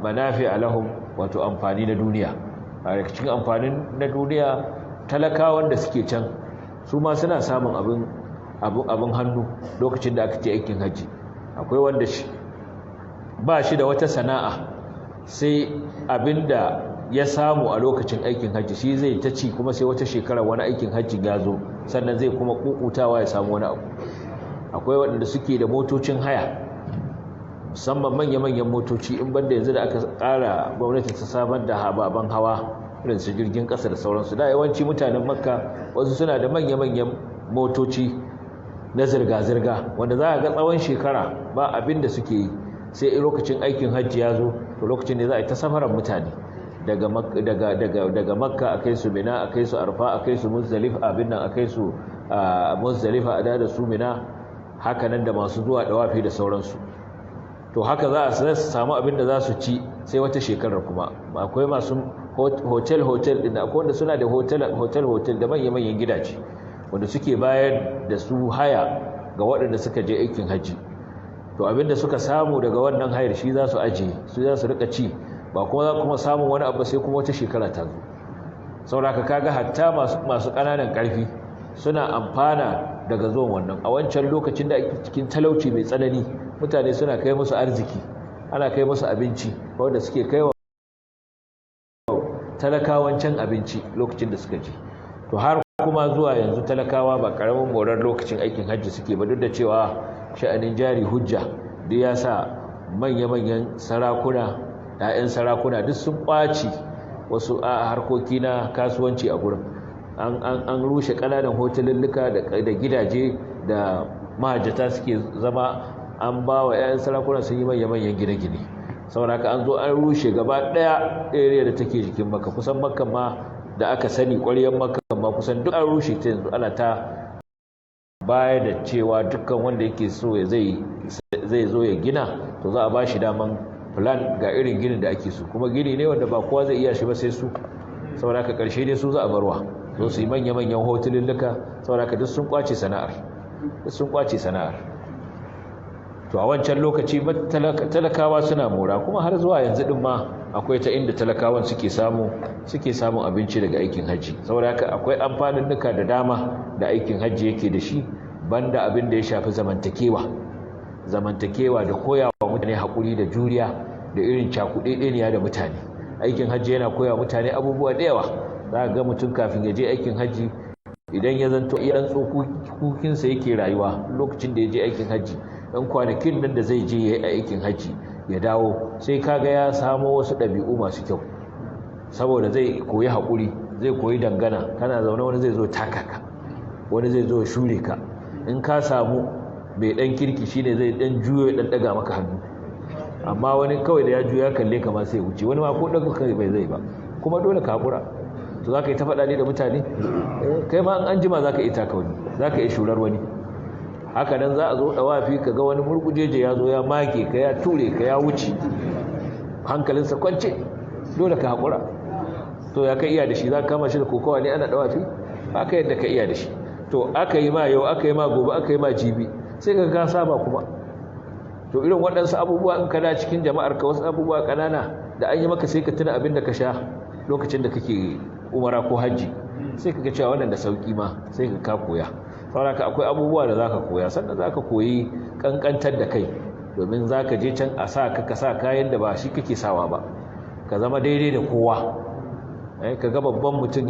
[SPEAKER 1] manafi alahum, wato amfani na duniya. Daga cikin amfanin na duniya, talakawan da suke can su ma suna samun abin hannu lokacin da aka ce aikin hajji. Akwai wanda ba shi da wata sana'a sai abinda ya samu a lokacin aikin hajji, shi zai ta ci, kuma sai wata shekara wani aikin hajjin ya zo sannan zai kuma kukutawa ya samu wani abu. Akwai waɗanda suke da motocin haya, musamman manya-manyan motoci, in banda yanzu da aka ƙara gwamnati ta samar da ababen hawa irin su jirgin ƙasa da sauransu. Da yawanci mutanen Makka wasu suna da manya-manyan motoci na zirga-zirga, wanda za a ga tsawon shekara ba abin da suke yi sai lokacin aikin hajji ya zo. To lokacin ne za a yi ta safarar mutane daga Makka, a kai su Mina, a kai su Arfa, a kai su Muzdalifa, abin nan, a kai su Muzdalifa, a da su Mina, haka nan da masu zuwa dawafi da sauransu. To haka za a samu abin da za su ci sai wata shekarar. Kuma akwai masu hotel hotel din, akwai wanda suna da hotel hotel hotel da manya-manyan gidaje wanda suke bayar da su haya ga waɗanda suka je aikin hajji. To abinda suka samu daga wannan hayar shi za su ajiye, su za su rika ci, ba kuma za kuma samun wani abu sai kuma wata shekara ta zo. Saboda kaga hatta masu ƙananan ƙarfi suna amfana daga zuwan wannan. A wancan lokacin da ake cikin talauci mai tsanani, mutane suna kai musu arziki, ana kai musu abinci, wanda suke kai wa talakawan can abinci lokacin da suka je. To har kuma zuwa yanzu talakawa ba karamin morar lokacin aikin hajji suke ba, duk da cewa sha'anin jari hujja duk ya sa manya-manyan sarakuna, 'ya'yan sarakuna duk sun kwaci wasu a harkoki na kasuwanci a gurin. An rushe ƙananan hotelulluka da gidaje da mahajjata suke zama, an ba wa 'ya'yan sarakuna sun yi manya-manyan gine-gine. Saboda haka an zo an rushe gaba ɗaya area da take jikin Makka, kusan Makka ma da aka sani, ƙwaryar Makka ma kusan duk an rushe ta. Yanzu ana ta baya da cewa dukkan wanda yake so zai zo ya gina, to za a ba shi daman plan ga irin ginin da ake so, kuma gini ne wanda ba kowa zai iya shi ba sai su. Saboda haka ƙarshe dai su za a barwa zo su yi manya-manyan hotelulluka. Saboda haka duk sun kwace sana'ar, duk sun kwace sana'ar. To a wancan lokaci talakawa suna mora, kuma har zuwa yanzu din ma akwai ta inda talakawan suke samun abinci daga aikin hajji. Saboda haka akwai amfanin nuka da dama da aikin hajji yake da shi, banda abin da ya shafi zamantakewa da koyawa mutane haƙuri da juriya da irin cakuɗeɗeniya da mutane. Aikin hajji yana koya mutane abubuwa da yawa. Za ga mutum kafin ya je aikin hajji, idan ya zanto iya ɗan tsokokinsa yake rayuwa, lokacin da ya je aikin hajji, ɗan kwanakin nan da zai je ya yi aikin hajji ya dawo, sai kaga ya samo wasu ɗabi'u masu kyau, saboda zai koyi haƙuri, zai koyi dangana. Kana zaune wani zai zo taka ka, wani zai zo shure ka. In ka samu mai ɗan kirki, shine zai ɗan juyo ya ɗan ɗaga maka hannu. Amma wani kawai da ya juya kalle ka ma sai wuce, wani ma ko ɗaga kai bai zai ba, kuma dole ka haƙura. To za ka yi ta faɗa ne da mutane, kai ma an jima za ka iya taka wani, za ka iya shurar wani. Haka nan za a zo ɗawafi, ka ga wani murgujeje ya zo ya make ka, ya ture ka, ya wuce hankalinsa kwance. Dole ka haƙura. To ya ka iya da shi? Za ka kama shi da kokawa ne ana ɗawafi? Ba ka yadda ka iya da shi. To aka yi ma yau, aka yi ma gobe, aka yi ma jibi, Sai ka saba kuma. To irin waɗansu abubuwa in kana cikin jama'ar ka, wasu abubuwa ƙanana da an yi maka sai ka tuna abin da ka sha lokacin da kake umara ko hajji, sai ka ga cewa wannan da sauki ma, sai ka koya. Saboda akwai abubuwa da zaka koya, sannan zaka koyi kankantar da kai, domin zaka je can a sa ka sa kayan da ba shi kake sawa ba, ka zama daidai da kowa. Ka ga babban mutum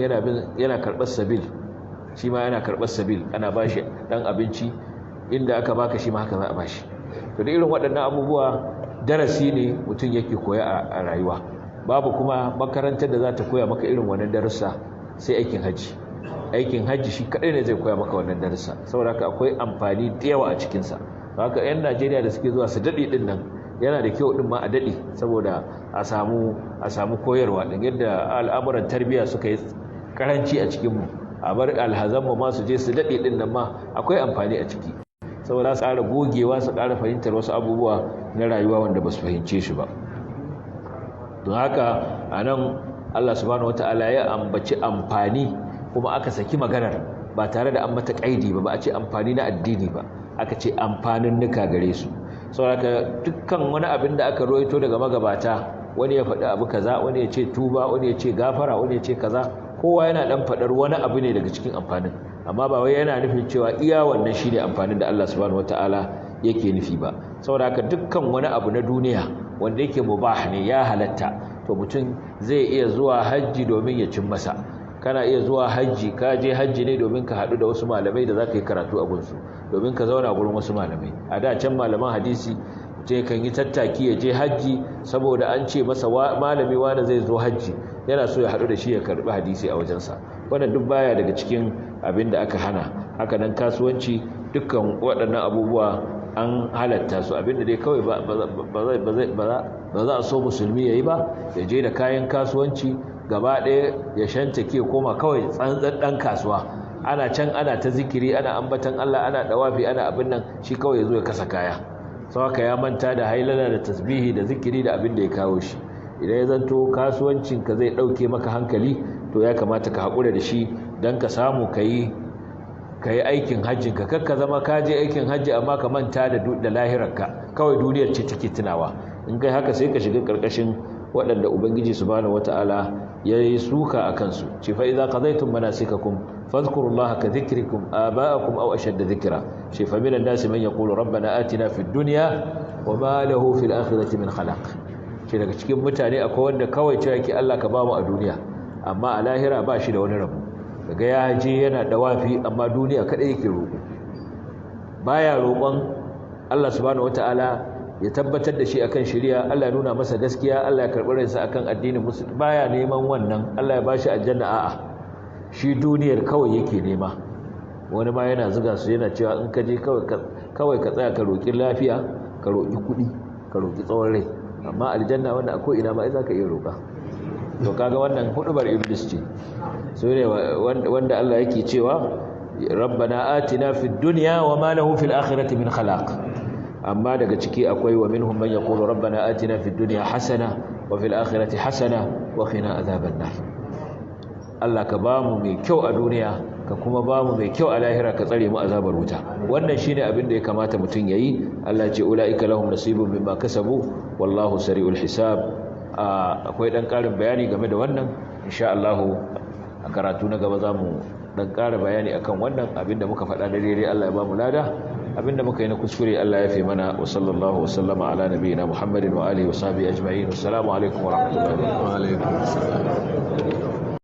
[SPEAKER 1] yana karɓar sabil, shi ma yana karɓar sabil, ana bashi dan abinci, inda aka baka shi ma haka za a bashi. To da irin waɗannan abubuwa darasi ne mutum yake koya a rayuwa. Babu kuma makarantar da za ta koya maka irin wannan darussa sai aikin hajji. Aikin hajji shi kaɗai ne zai koya maka wannan darussa. Saboda haka akwai amfani da yawa a cikinsa. Haka 'yan Najeriya da suke zuwa su daɗe ɗin nan, yana da kyau ɗin ma a daɗe, saboda a samu koyarwa ɗin. Yadda al'amuran tarbiyya suka yi karanci a cikinmu, a bar alhazanmu ma su je su daɗe ɗin nan ma akwai amfani a ciki, saboda su ƙara gogewa, su ƙara fahimtar wasu abubuwa na rayuwa wanda ba su fahimce shi ba. Don haka a nan Allah subhanahu wata'ala ya ambaci amfani, kuma aka saki maganar ba tare da an mata ƙaidi ba, ba a ce amfani na addini ba, aka ce amfanin nuka gare su. Saboda dukkan wani abin da aka roito daga magabata, wani ya faɗi abu kaza, wani ya ce tuba, wani ya ce gafara, wani ya ce kaza, kowa yana ɗan faɗar wani abu ne daga cikin amfanin, amma ba wai yana nufin cewa iya wannan shine amfanin da Allah subhanahu wataala yake nufi ba. Saboda haka dukkan wani abu na duniya wanda yake mubah ne, ya halatta, to mutum zai iya zuwa hajji domin ya cin masa. Kana iya zuwa hajji, ka je hajji ne domin ka haɗu da wasu malamai da za ka yi karatu a gunsu, domin ka zauna gurin wasu malamai. A da can malaman hadisi je kan yi tattaki ya je hajji, saboda an ce masa malami wani zai zo hajji, yana so ya haɗu da shi ya karɓi hadisi a wajensa. Wannan duk baya daga cikin abin da aka hana. Haka nan kasuwanci, dukkan waɗannan abubuwa an halatta su. Abin da dai kawai ba za a so musulmi ya yi ba, ya je da kayan kasuwanci gaba ɗaya ya shantake koma kawai tsantsan ɗan kasuwa, ana can ana ta zikiri, ana ambatan Allah, ana ɗawafi, ana abin nan, shi kawai ya zo ya kasa kaya. Sau haka ya manta da hailala da tasbihi da zikiri da abin da ya kawo shi. Idan ya zanto kasuwancinka zai ɗauke maka hankali, to ya kamata ka haƙura da shi don ka samu ka yi aikin hajjinka. Kar ka zama ka je aikin hajji amma ka manta da lahirarka, kawai duniyar ce take tunawa. In kai haka sai ka shiga ƙarƙashin waɗanda Ubangiji subhanahu wata'ala ya yi suka a kansu. Ce fa idza qadaytum manasikakum fadhkurullaha ka dhikrikum aba'akum aw ashadda dhikra. Ce fa minan nasi man yaqulu rabbana atina fid dunya wa ma lahu fil akhirati min khalaq. Ce daga cikin mutane akwai wanda kawai cewa yake Allah ka bamu a duniya, amma a lahira ba shi da wani rabo. Daga ya je yana dawafi amma duniya kadai yake roƙo, baya roƙon Allah subhanahu wataala ya tabbatar da shi akan shari'a, Allah ya nuna masa gaskiya, Allah ya karɓi ransa akan addinin musulmi, baya neman wannan, Allah ya bashi aljanna, a'a, shi duniyar kawai yake nema. Wani ma yana zuga su yana cewa in ka je kawai ka tsaya ka roƙi lafiya, ka roƙi kuɗi, ka roƙi tsawon rai, amma aljanna wannan akwai ina ma ai zaka iya roƙa. To kaga wannan hudubar iblis ce. So ne wanda Allah yake cewa rabbana atina fid dunya wa ma lahu fil akhirati min khalaq. Amma daga ciki akwai wa minhum man yaqulu rabbana atina fid dunya hasana wa fil akhirati hasana wa qina adhaban nar. Allah ka bamu mai kyau a duniya, ka kuma bamu mai kyau a lahira, ka tsare mu azabar wuta. Wannan shine abin da ya kamata mutum yayi. Allah ce ulaika lahum nasibun mimma kasabu wallahu sari'ul hisab. Akwai dan karin bayani game da wannan insha Allah a karatu na gaba zamu dan ƙara bayani akan wannan. Abinda muka faɗa da daidai Allah ya bamu lada, abinda muka yi na kuskure Allah ya fi mana. Wa sallallahu wa sallama ala nabiyina Muhammadin wa alihi wa sahbihi ajma'in. Assalamu alaikum wa rahmatullahi wa barakatuh.
[SPEAKER 3] Wa alaikum assalam.